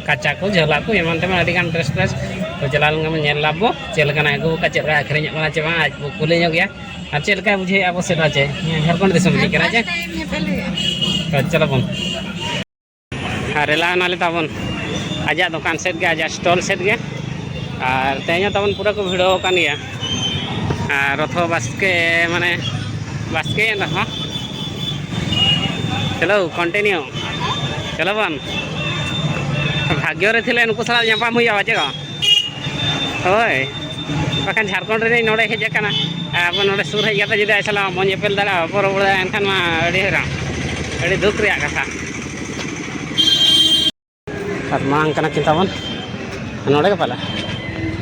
ᱠᱟᱪᱟ ᱠᱚ, ᱡᱷᱟᱹᱞᱟᱜ ᱠᱚ, ᱮᱢᱟᱱ ᱛᱮᱢᱟᱱ ᱟᱹᱰᱤ ᱜᱟᱱ ᱰᱨᱮᱥ ᱯᱨᱮᱥ᱾ ᱛᱚ ᱪᱟᱞᱟᱣ ᱞᱮᱱᱠᱷᱟᱱ ᱵᱚᱱ ᱧᱮᱞ ᱞᱟᱵᱚ ᱪᱮᱫ ᱞᱮᱠᱟᱱᱟᱜ ᱟᱹᱜᱩ ᱟᱠᱟᱫ, ᱪᱮᱫ ᱞᱮᱠᱟ ᱟᱹᱠᱷᱨᱤᱧᱚᱜ ᱠᱟᱱᱟ ᱪᱮ ᱵᱟᱝ, ᱟᱡ ᱵᱚ ᱠᱩᱞᱤ ᱧᱚᱜ ᱜᱮᱭᱟ᱾ ᱟᱨ ᱪᱮᱫ ᱞᱮᱠᱟᱭ ᱵᱩᱡᱷᱟᱹᱣᱮᱫᱼᱟ ᱟᱵᱚ ᱥᱮᱫ ᱦᱚᱸ ᱪᱮ? ᱦᱮᱸ, ᱡᱷᱟᱲᱠᱷᱚᱸᱰ ᱫᱤᱥᱚᱢ ᱦᱤᱡᱩᱜ ᱠᱟᱱᱟ ᱪᱮ? ᱧᱮᱯᱮᱞ ᱦᱩᱭᱩᱜᱼᱟ᱾ ᱛᱚ ᱪᱚᱞᱚ ᱵᱚᱱ᱾ ᱟᱨ ᱨᱮᱞᱟ ᱮᱱᱟᱞᱮ ᱛᱟᱵᱚᱱ ᱟᱡᱟᱜ ᱫᱚᱠᱟᱱ ᱥᱮᱫ ᱜᱮ, ᱟᱡᱟᱜ ᱥᱴᱚᱞ ᱥᱮᱫ ᱜᱮ᱾ ᱟᱨ ᱛᱮᱦᱮᱧ ᱦᱚᱸ ᱛᱟᱵᱚᱱ ᱯᱩᱨᱟᱹ ᱠᱚ ᱵᱷᱤᱲᱟᱹᱣ ᱟᱠᱟᱱ ᱜᱮᱭᱟ᱾ ᱟᱨ ᱨᱚᱛᱷᱚ ᱵᱟᱥᱠᱮ, ᱢᱟᱱᱮ ᱵᱟᱥᱠᱮ ᱮᱱ ᱨᱮᱦᱚᱸ᱾ ᱪᱚᱞᱚ, continue᱾ ᱪᱚᱞᱚ ᱵᱚᱱ᱾ ᱵᱷᱟᱜᱽᱭᱚ ᱨᱮ ᱛᱟᱦᱞᱮ ᱱᱩᱠᱩ ᱥᱟᱞᱟᱜ ᱧᱟᱯᱟᱢ ᱦᱩᱭᱩᱜᱼᱟ, ᱪᱮᱫ ᱠᱚ? ᱦᱳᱭ᱾ ᱵᱟᱠᱷᱟᱱ ᱡᱷᱟᱲᱠᱷᱚᱸᱰ ᱨᱤᱱᱤᱡ ᱱᱚᱰᱮ ᱦᱮᱡ ᱟᱠᱟᱱᱟ, ᱟᱵᱚ ᱱᱚᱰᱮ ᱥᱩᱨ ᱦᱮᱡ ᱠᱟᱛᱮ ᱡᱩᱫᱤ ᱟᱡ ᱥᱟᱞᱟᱜ ᱵᱟᱵᱚᱱ ᱧᱮᱯᱮᱞ ᱫᱟᱲᱮᱭᱟᱜᱼᱟ, ᱵᱟᱵᱚᱱ ᱨᱚᱯᱚᱲ ᱫᱟᱲᱮᱭᱟᱜᱼᱟ, ᱮᱱᱠᱷᱟᱱ ᱢᱟ ᱟᱹᱰᱤ ᱦᱟᱭᱨᱟᱱ, ᱟᱹᱰᱤ ᱫᱩᱠ ᱨᱮᱭᱟᱜ ᱠᱟᱛᱷᱟ᱾ ᱟᱨ ᱢᱟᱲᱟᱝ ᱠᱟᱱᱟ ᱠᱤᱱ ᱛᱟᱵᱚᱱ ᱱᱚᱰᱮ ᱜᱮ ᱯᱟᱞᱮ᱾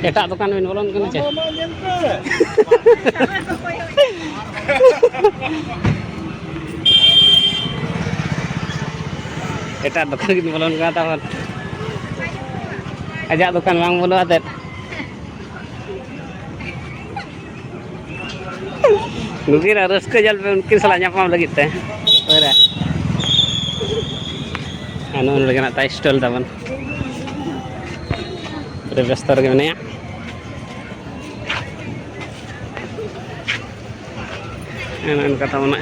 ᱮᱴᱟᱜ ᱫᱚᱠᱟᱱ ᱵᱤᱱ ᱵᱚᱞᱚᱱ ᱠᱟᱱᱟ ᱪᱮ? ᱮᱴᱟᱜ ᱫᱚᱠᱟᱱ ᱠᱤᱱ ᱵᱚᱞᱚᱱ ᱠᱟᱱᱟ ᱛᱟᱵᱚᱱ᱾ ᱟᱡᱟᱜ ᱫᱚᱠᱟᱱ ᱵᱟᱝ ᱵᱚᱞᱚ ᱟᱛᱮᱫ᱾ ᱱᱩᱠᱤᱱᱟᱜ ᱨᱟᱹᱥᱠᱟᱹ ᱧᱮᱞ ᱯᱮ, ᱩᱱᱠᱤᱱ ᱥᱟᱞᱟᱜ ᱧᱟᱯᱟᱢ ᱞᱟᱹᱜᱤᱫ ᱛᱮ᱾ ᱦᱳᱭ ᱨᱮ᱾ ᱟᱨ ᱱᱚᱜᱼᱚᱭ ᱱᱚᱰᱮ ᱜᱮ ᱱᱟᱜ ᱛᱟᱭ ᱥᱴᱚᱞ ᱛᱟᱵᱚᱱ᱾ ᱯᱩᱨᱟᱹ ᱵᱮᱥᱛᱚ ᱨᱮᱜᱮ ᱢᱮᱱᱟᱭᱟ᱾ ᱚᱱᱮ ᱚᱱᱠᱟ ᱛᱟᱵᱚᱱᱟ᱾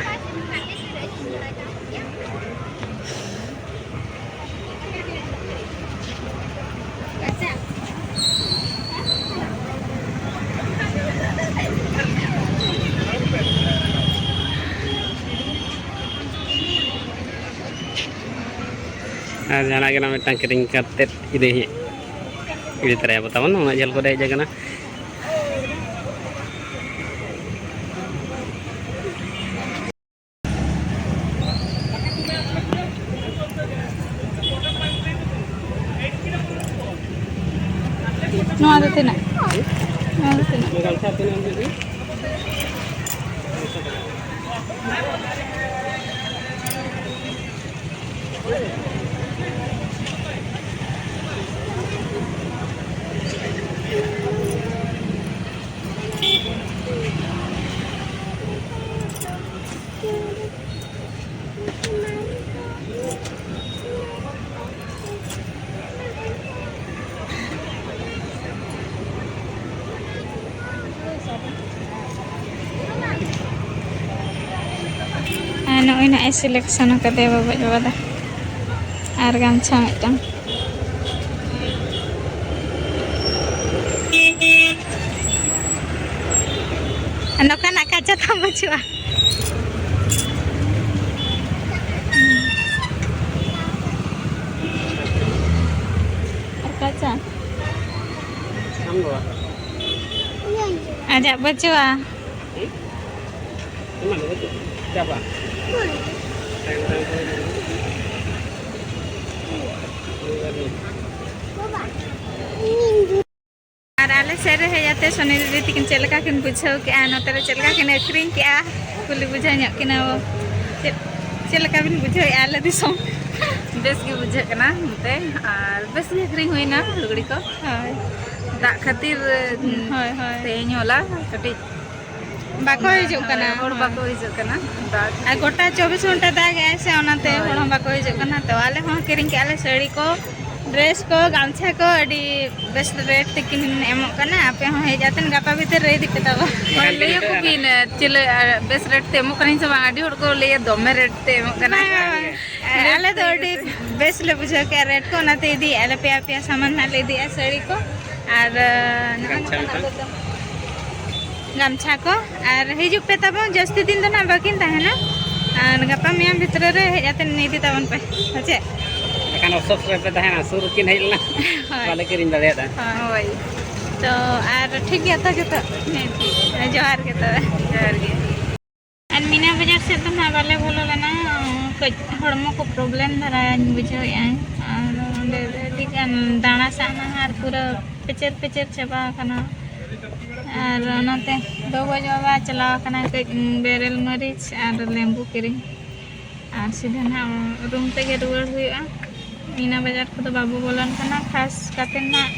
ᱟᱨ ᱡᱟᱦᱟᱱᱟᱜ ᱜᱮ ᱱᱟᱜ ᱢᱤᱫᱴᱟᱝ ᱠᱤᱨᱤᱧ ᱠᱟᱛᱮᱫ ᱤᱫᱤ ᱦᱩᱭᱩᱜ, ᱤᱫᱤ ᱛᱚᱨᱟᱭᱟᱵᱚ ᱛᱟᱵᱚᱱ, ᱩᱱᱟᱹᱜ ᱡᱷᱟᱹᱞ ᱠᱚᱨᱮ ᱦᱮᱡ ᱟᱠᱟᱱᱟ᱾ ᱱᱚᱣᱟ ᱫᱚ ᱛᱤᱱᱟᱹᱜ? ᱱᱚᱣᱟ ᱫᱚ ᱛᱤᱱᱟᱹᱜ? ᱟᱨ ᱱᱚᱜᱼᱚᱭ ᱱᱟᱜ ᱮ selection ᱟᱠᱟᱫᱮᱭᱟ ᱵᱟᱵᱟᱡ ᱵᱟᱵᱟ ᱫᱚ᱾ ᱟᱨ ᱜᱟᱢᱪᱷᱟ ᱢᱤᱫᱴᱟᱝ᱾ ᱱᱚᱝᱠᱟᱱᱟᱜ ᱠᱟᱪᱟ ᱛᱟᱢ ᱵᱟᱹᱪᱩᱜᱼᱟ᱾ ᱟᱨ ᱠᱟᱪᱟ᱾ ᱟᱡᱟᱜ ᱵᱟᱹᱪᱩᱜᱼᱟ᱾ ᱟᱨ ᱟᱞᱮ ᱥᱮᱫ ᱨᱮ ᱦᱮᱡ ᱟᱛᱮ ᱥᱚᱱᱤ ᱫᱤᱫᱤ ᱛᱤᱠᱤᱱ ᱪᱮᱫ ᱞᱮᱠᱟ ᱠᱤᱱ ᱵᱩᱡᱷᱟᱹᱣ ᱠᱮᱜᱼᱟ, ᱱᱚᱛᱮ ᱨᱮ ᱪᱮᱫ ᱞᱮᱠᱟ ᱠᱤᱱ ᱟᱹᱠᱷᱨᱤᱧ ᱠᱮᱜᱼᱟ, ᱠᱩᱞᱤ ᱵᱩᱡᱷᱟᱹᱣ ᱧᱚᱜ ᱠᱤᱱᱟ ᱵᱚ᱾ ᱪᱮᱫ, ᱪᱮᱫ ᱞᱮᱠᱟ ᱵᱤᱱ ᱵᱩᱡᱷᱟᱹᱣᱮᱫᱼᱟ ᱟᱞᱮ ᱫᱤᱥᱚᱢ? ᱵᱮᱥ ᱜᱮ ᱵᱩᱡᱷᱟᱹᱜ ᱠᱟᱱᱟ ᱱᱚᱛᱮ, ᱟᱨ ᱵᱮᱥ ᱜᱮ ᱟᱹᱠᱷᱨᱤᱧ ᱦᱩᱭᱱᱟ ᱞᱩᱜᱽᱲᱤ ᱠᱚ᱾ ᱦᱳᱭ᱾ ᱫᱟᱜ ᱠᱷᱟᱹᱛᱤᱨ, ᱦᱳᱭ, ᱦᱳᱭ᱾ ᱛᱮᱦᱮᱧ ᱦᱚᱞᱟ ᱠᱟᱹᱴᱤᱡ ᱵᱟᱠᱚ ᱦᱤᱡᱩᱜ ᱠᱟᱱᱟ, ᱦᱚᱲ ᱦᱳᱭ᱾ ᱵᱟᱠᱚ ᱦᱤᱡᱩᱜ ᱠᱟᱱᱟ᱾ ᱫᱟᱜ ᱟᱨ ᱜᱚᱴᱟ ᱪᱚᱵᱵᱤᱥ ᱜᱷᱚᱱᱴᱟ ᱫᱟᱜ ᱮᱜᱼᱟᱭ ᱥᱮ, ᱚᱱᱟᱛᱮ ᱦᱳᱭ᱾ ᱦᱚᱲ ᱦᱚᱸ ᱵᱟᱠᱚ ᱦᱤᱡᱩᱜ ᱠᱟᱱᱟ᱾ ᱛᱚ ᱟᱞᱮ ᱦᱚᱸ ᱠᱤᱨᱤᱧ ᱠᱮᱜᱼᱟ ᱞᱮ ᱥᱟᱹᱲᱤ ᱠᱚ, dress ᱠᱚ, ᱜᱟᱢᱪᱷᱟ ᱠᱚ ᱟᱹᱰᱤ ᱵᱮᱥ rate ᱛᱮᱠᱤᱱ ᱮᱢᱚᱜ ᱠᱟᱱᱟ᱾ ᱟᱯᱮ ᱦᱚᱸ ᱦᱮᱡ ᱟᱛᱮᱱ ᱜᱟᱯᱟ ᱵᱷᱤᱛᱤᱨ ᱨᱮ ᱤᱫᱤ ᱯᱮ ᱛᱟᱵᱚ᱾ ᱦᱳᱭ, ᱞᱟᱹᱭ ᱟᱠᱚ ᱵᱤᱱ, ᱪᱮᱫ ᱞᱮ, ᱵᱮᱥ rate ᱛᱮ ᱮᱢᱚᱜ ᱠᱟᱹᱱᱟᱹᱧ ᱥᱮ ᱵᱟᱝ? ᱟᱹᱰᱤ ᱦᱚᱲ ᱠᱚ ᱞᱟᱹᱭᱟ ᱫᱚᱢᱮ rate ᱛᱮ ᱮᱢᱚᱜ ᱠᱟᱱᱟ᱾ ᱵᱟᱝ, ᱵᱟᱝ, ᱵᱟᱝ᱾ ᱟᱞᱮ ᱫᱚ ᱟᱹᱰᱤ ᱵᱮᱥ ᱞᱮ ᱵᱩᱡᱷᱟᱹᱣ ᱠᱮᱜᱼᱟ rate ᱠᱚ, ᱚᱱᱟᱛᱮ ᱤᱫᱤᱭᱮᱜᱼᱟ ᱞᱮ ᱯᱮᱭᱟ ᱯᱮᱭᱟ ᱥᱟᱢᱟᱱ ᱱᱟᱜ ᱞᱮ ᱤᱫᱤᱭᱮᱜᱼᱟ, ᱥᱟᱹᱲᱤ ᱠᱚ ᱟᱨ, ᱟᱸ, ᱱᱚᱜᱼᱚ ᱜᱟᱢᱪᱷᱟ ᱱᱚᱝᱠᱟᱱᱟᱜ ᱢᱤᱫᱴᱟᱝ᱾ ᱫᱚ ᱜᱟᱢᱪᱷᱟ ᱠᱚ᱾ ᱟᱨ ᱦᱤᱡᱩᱜ ᱯᱮ ᱛᱟᱵᱚᱱ, ᱡᱟᱹᱥᱛᱤ ᱫᱤᱱ ᱫᱚ ᱱᱟᱜ ᱵᱟᱹᱠᱤᱱ ᱛᱟᱦᱮᱱᱟ, ᱟᱨ ᱜᱟᱯᱟ ᱢᱮᱭᱟᱝ ᱵᱷᱤᱛᱨᱤ ᱨᱮ ᱦᱮᱡ ᱟᱛᱮ ᱤᱫᱤ ᱛᱟᱵᱚᱱ ᱯᱮ, ᱦᱮᱸ ᱪᱮ? ᱠᱷᱟᱱ ᱚᱯᱥᱚᱨ ᱨᱮᱯᱮ ᱛᱟᱦᱮᱱᱟ, ᱥᱩᱨ ᱨᱮᱠᱤᱱ ᱦᱮᱡ ᱞᱮᱱᱟ᱾ ᱦᱳᱭ᱾ ᱵᱟᱞᱮ ᱠᱤᱨᱤᱧ ᱫᱟᱲᱮᱭᱟᱫᱟ᱾ ᱦᱳᱭ᱾ ᱛᱚ ᱟᱨ ᱴᱷᱤᱠ ᱜᱮᱭᱟ ᱛᱚ ᱡᱚᱛᱚ? ᱦᱮᱸ, ᱴᱷᱤᱠ᱾ ᱡᱚᱦᱟᱨ ᱜᱮ ᱛᱚᱵᱮ᱾ ᱡᱚᱦᱟᱨ ᱜᱮ᱾ ᱟᱨ ᱢᱤᱱᱟ ᱵᱟᱡᱟᱨ ᱥᱮᱫ ᱫᱚ ᱱᱟᱦᱟᱜ ᱵᱟᱞᱮ ᱵᱚᱞᱚ ᱞᱮᱱᱟ, ᱠᱟᱹᱡ ᱦᱚᱲᱢᱚ ᱠᱚ problem ᱫᱷᱟᱨᱟᱧ ᱵᱩᱡᱷᱟᱹᱣᱮᱫᱼᱟ᱾ ᱟᱨ ᱚᱸᱰᱮ ᱫᱚ ᱟᱹᱰᱤ ᱜᱟᱱ ᱫᱟᱬᱟ ᱥᱟᱱᱟ ᱟᱨ ᱯᱩᱨᱟᱹ ᱯᱮᱪᱮᱨ ᱯᱮᱪᱮᱨ ᱪᱟᱵᱟ ᱟᱠᱟᱱᱟ᱾ ᱟᱨ ᱚᱱᱟᱛᱮ ᱜᱚᱜᱚᱡ ᱵᱟᱵᱟ ᱪᱟᱞᱟᱣ ᱟᱠᱟᱱᱟ ᱠᱟᱹᱡ ᱵᱮᱨᱮᱞ ᱢᱟᱹᱨᱤᱪ ᱟᱨ ᱞᱮᱵᱩ ᱠᱤᱨᱤᱧ᱾ ᱟᱨ ᱥᱤᱫᱷᱟᱹ ᱱᱟᱦᱟᱜ room ᱛᱮᱜᱮ ᱨᱩᱣᱟᱹᱲ ᱦᱩᱭᱩᱜᱼᱟ᱾ ᱢᱤᱱᱟ ᱵᱟᱡᱟᱨ ᱠᱚᱫᱚ ᱵᱟᱵᱚ ᱵᱚᱞᱚᱱ ᱠᱟᱱᱟ, ᱠᱷᱟᱥ ᱠᱟᱛᱮ ᱱᱟᱦᱟᱜ,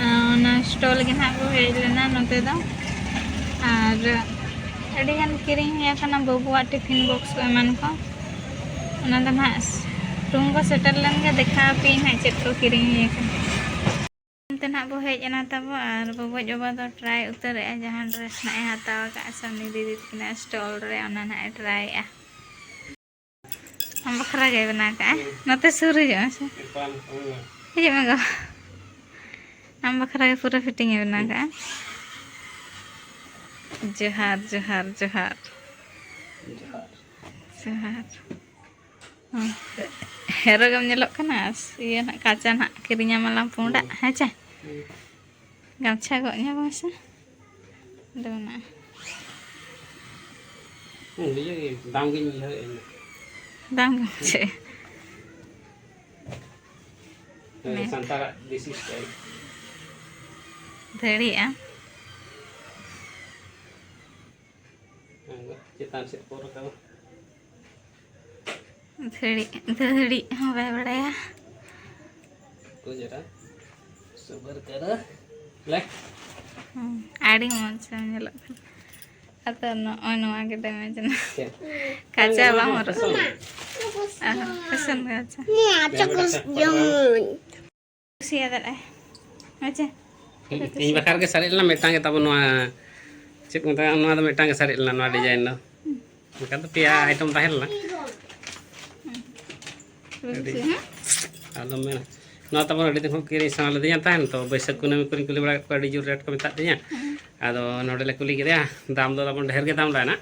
ᱟᱸ, ᱚᱱᱟ stall ᱜᱮ ᱱᱟᱦᱟᱜ ᱵᱚ ᱦᱮᱡ ᱞᱮᱱᱟ ᱱᱚᱛᱮ ᱫᱚ᱾ ᱟᱨ ᱟᱹᱰᱤᱜᱟᱱ ᱠᱤᱨᱤᱧ ᱦᱩᱭ ᱟᱠᱟᱱᱟ, ᱵᱟᱹᱵᱩᱣᱟᱜ tiffin box ᱠᱚ ᱮᱢᱟᱱ ᱠᱚ᱾ ᱚᱱᱟ ᱫᱚ ᱱᱟᱦᱟᱜ room ᱠᱚ ᱥᱮᱴᱮᱨ ᱞᱮᱱ ᱜᱮ ᱫᱮᱠᱷᱟᱣ ᱟᱯᱮᱭᱟᱹᱧ ᱱᱟᱦᱟᱜ ᱪᱮᱫ ᱠᱚ ᱠᱤᱨᱤᱧ ᱦᱩᱭ ᱟᱠᱟᱱᱟ᱾ ᱚᱱᱛᱮ ᱱᱟᱦᱟᱜ ᱵᱚ ᱦᱮᱡ ᱮᱱᱟ ᱛᱟᱵᱚ, ᱟᱨ ᱜᱚᱜᱚᱡ ᱵᱟᱵᱟ ᱫᱚ try ᱩᱛᱟᱹᱨᱮᱜᱼᱟ ᱡᱟᱦᱟᱸ dress ᱱᱟᱦᱟᱜ ᱮ ᱦᱟᱛᱟᱣ ᱟᱠᱟᱫᱼᱟ ᱥᱟᱢᱤ ᱫᱤᱫᱤ ᱛᱟᱹᱠᱤᱱᱟᱜ stall ᱨᱮ, ᱚᱱᱟ ᱱᱟᱦᱟᱜ ᱮ try ᱮᱜᱼᱟ᱾ ᱟᱢ ᱵᱟᱠᱷᱨᱟ ᱜᱮ ᱵᱮᱱᱟᱣ ᱠᱟᱜᱼᱟ᱾ ᱱᱚᱛᱮ ᱥᱩᱨ ᱦᱤᱡᱩᱜ ᱢᱮᱥᱮ᱾ ᱦᱤᱡᱩᱜ ᱢᱮ ᱜᱚ᱾ ᱟᱢ ᱵᱟᱠᱷᱨᱟ ᱜᱮ ᱯᱩᱨᱟᱹ fitting ᱮ ᱵᱮᱱᱟᱣ ᱠᱟᱜᱼᱟ᱾ ᱡᱚᱦᱟᱨ, ᱡᱚᱦᱟᱨ, ᱡᱚᱦᱟᱨ᱾ ᱡᱚᱦᱟᱨ᱾ ᱦᱮᱸ᱾ ᱦᱮᱨᱳ ᱜᱮᱢ ᱧᱮᱞᱚᱜ ᱠᱟᱱᱟ᱾ ᱤᱭᱟᱹ ᱱᱟᱜ ᱠᱟᱪᱟ ᱱᱟᱜ ᱠᱤᱨᱤᱧ ᱟᱢᱟᱞᱟᱝ ᱯᱩᱸᱰᱟᱜ, ᱦᱮᱸ ᱪᱮ? ᱜᱟᱢᱪᱷᱟ ᱜᱚᱜ ᱧᱚᱜ ᱢᱮᱥᱮ᱾ ᱚᱸᱰᱮ ᱢᱮᱱᱟᱜᱼᱟ᱾ ᱦᱮᱸ, ᱱᱤᱭᱟᱹ ᱜᱮ ᱫᱟᱢ ᱜᱤᱧ ᱩᱭᱦᱟᱹᱨᱮᱫᱼᱟ ᱤᱧ ᱫᱚ᱾ ᱫᱟᱢ ᱜᱮᱢ ᱵᱩᱡᱷᱟᱹᱣᱮᱫᱼᱟ? ᱦᱮᱸ, ᱢᱮ᱾ ᱥᱟᱱᱛᱟᱲᱟᱜ ᱫᱮᱥᱤ style᱾ ᱫᱟᱹᱲᱤᱜᱼᱟ᱾ ᱦᱮᱸ, ᱪᱮᱛᱟᱱ ᱥᱮᱫ ᱠᱚ ᱨᱟᱠᱟᱵᱟ᱾ ᱫᱷᱟᱹᱲᱤ, ᱫᱷᱟᱹᱲᱤ ᱦᱚᱸ ᱵᱟᱭ ᱵᱟᱲᱟᱭᱟ᱾ ᱠᱚ ᱡᱮᱴᱟ ᱥᱩᱜᱟᱨ ᱠᱟᱨᱟ᱾ ᱞᱮ᱾ ᱦᱩᱸ, ᱟᱹᱰᱤ ᱢᱚᱡᱽ ᱮᱢ ᱧᱮᱞᱚᱜ ᱠᱟᱱᱟ᱾ ᱟᱫᱚ ᱱᱚᱜᱼᱚᱭ ᱱᱚᱣᱟ ᱜᱮ damage ᱮᱱᱟ᱾ ᱪᱮᱫ? ᱠᱟᱪᱟ ᱵᱟᱝ ᱦᱚᱨᱚᱜ᱾ ᱯᱷᱮᱥᱚᱱ᱾ ᱟᱨ ᱯᱷᱮᱥᱚᱱ ᱜᱮ ᱟᱪᱪᱷᱟ᱾ ᱠᱩᱥᱤᱭᱟᱫᱟᱜᱼᱟᱭ᱾ ᱟᱪᱪᱷᱟ᱾ ᱤᱧ ᱵᱟᱠᱷᱨᱟ ᱜᱮ ᱥᱟᱨᱮᱡ ᱞᱮᱱᱟ ᱢᱤᱫᱴᱟᱝ ᱜᱮ ᱛᱟᱵᱚ ᱱᱚᱣᱟ, ᱪᱮᱫ ᱠᱚ ᱢᱮᱛᱟᱜᱼᱟ, ᱱᱚᱣᱟ ᱫᱚ ᱢᱤᱫᱴᱟᱝ ᱜᱮ ᱥᱟᱨᱮᱡ ᱞᱮᱱᱟ, ᱱᱚᱣᱟ design ᱫᱚ᱾ ᱵᱟᱠᱷᱟᱱ ᱫᱚ ᱯᱮᱭᱟ item ᱛᱟᱦᱮᱸ ᱞᱮᱱᱟ᱾ ᱟᱹᱰᱤ, ᱟᱞᱚᱢ ᱢᱮᱱᱟ᱾ ᱱᱚᱣᱟ ᱛᱟᱵᱚᱱ ᱟᱹᱰᱤ ᱫᱤᱱ ᱠᱷᱚᱱ ᱠᱤᱨᱤᱧ ᱥᱟᱱᱟ ᱞᱤᱫᱤᱧᱟ ᱛᱟᱦᱮᱱ, ᱛᱚ ᱵᱟᱹᱭᱥᱟᱹᱠᱷ ᱠᱩᱱᱟᱹᱢᱤ ᱠᱚᱨᱮᱧ ᱠᱩᱞᱤ ᱵᱟᱲᱟ ᱠᱮᱫ ᱠᱚᱣᱟ, ᱟᱹᱰᱤ ᱡᱳᱨ rate ᱠᱚ ᱢᱮᱛᱟᱫ ᱫᱤᱧᱟ᱾ ᱟᱫᱚ ᱱᱚᱰᱮ ᱞᱮ ᱠᱩᱞᱤ ᱠᱮᱫᱮᱭᱟ, ᱫᱟᱢ ᱫᱚ ᱛᱟᱵᱚᱱ ᱰᱷᱮᱨ ᱜᱮ ᱫᱟᱢ ᱞᱮᱱᱟ᱾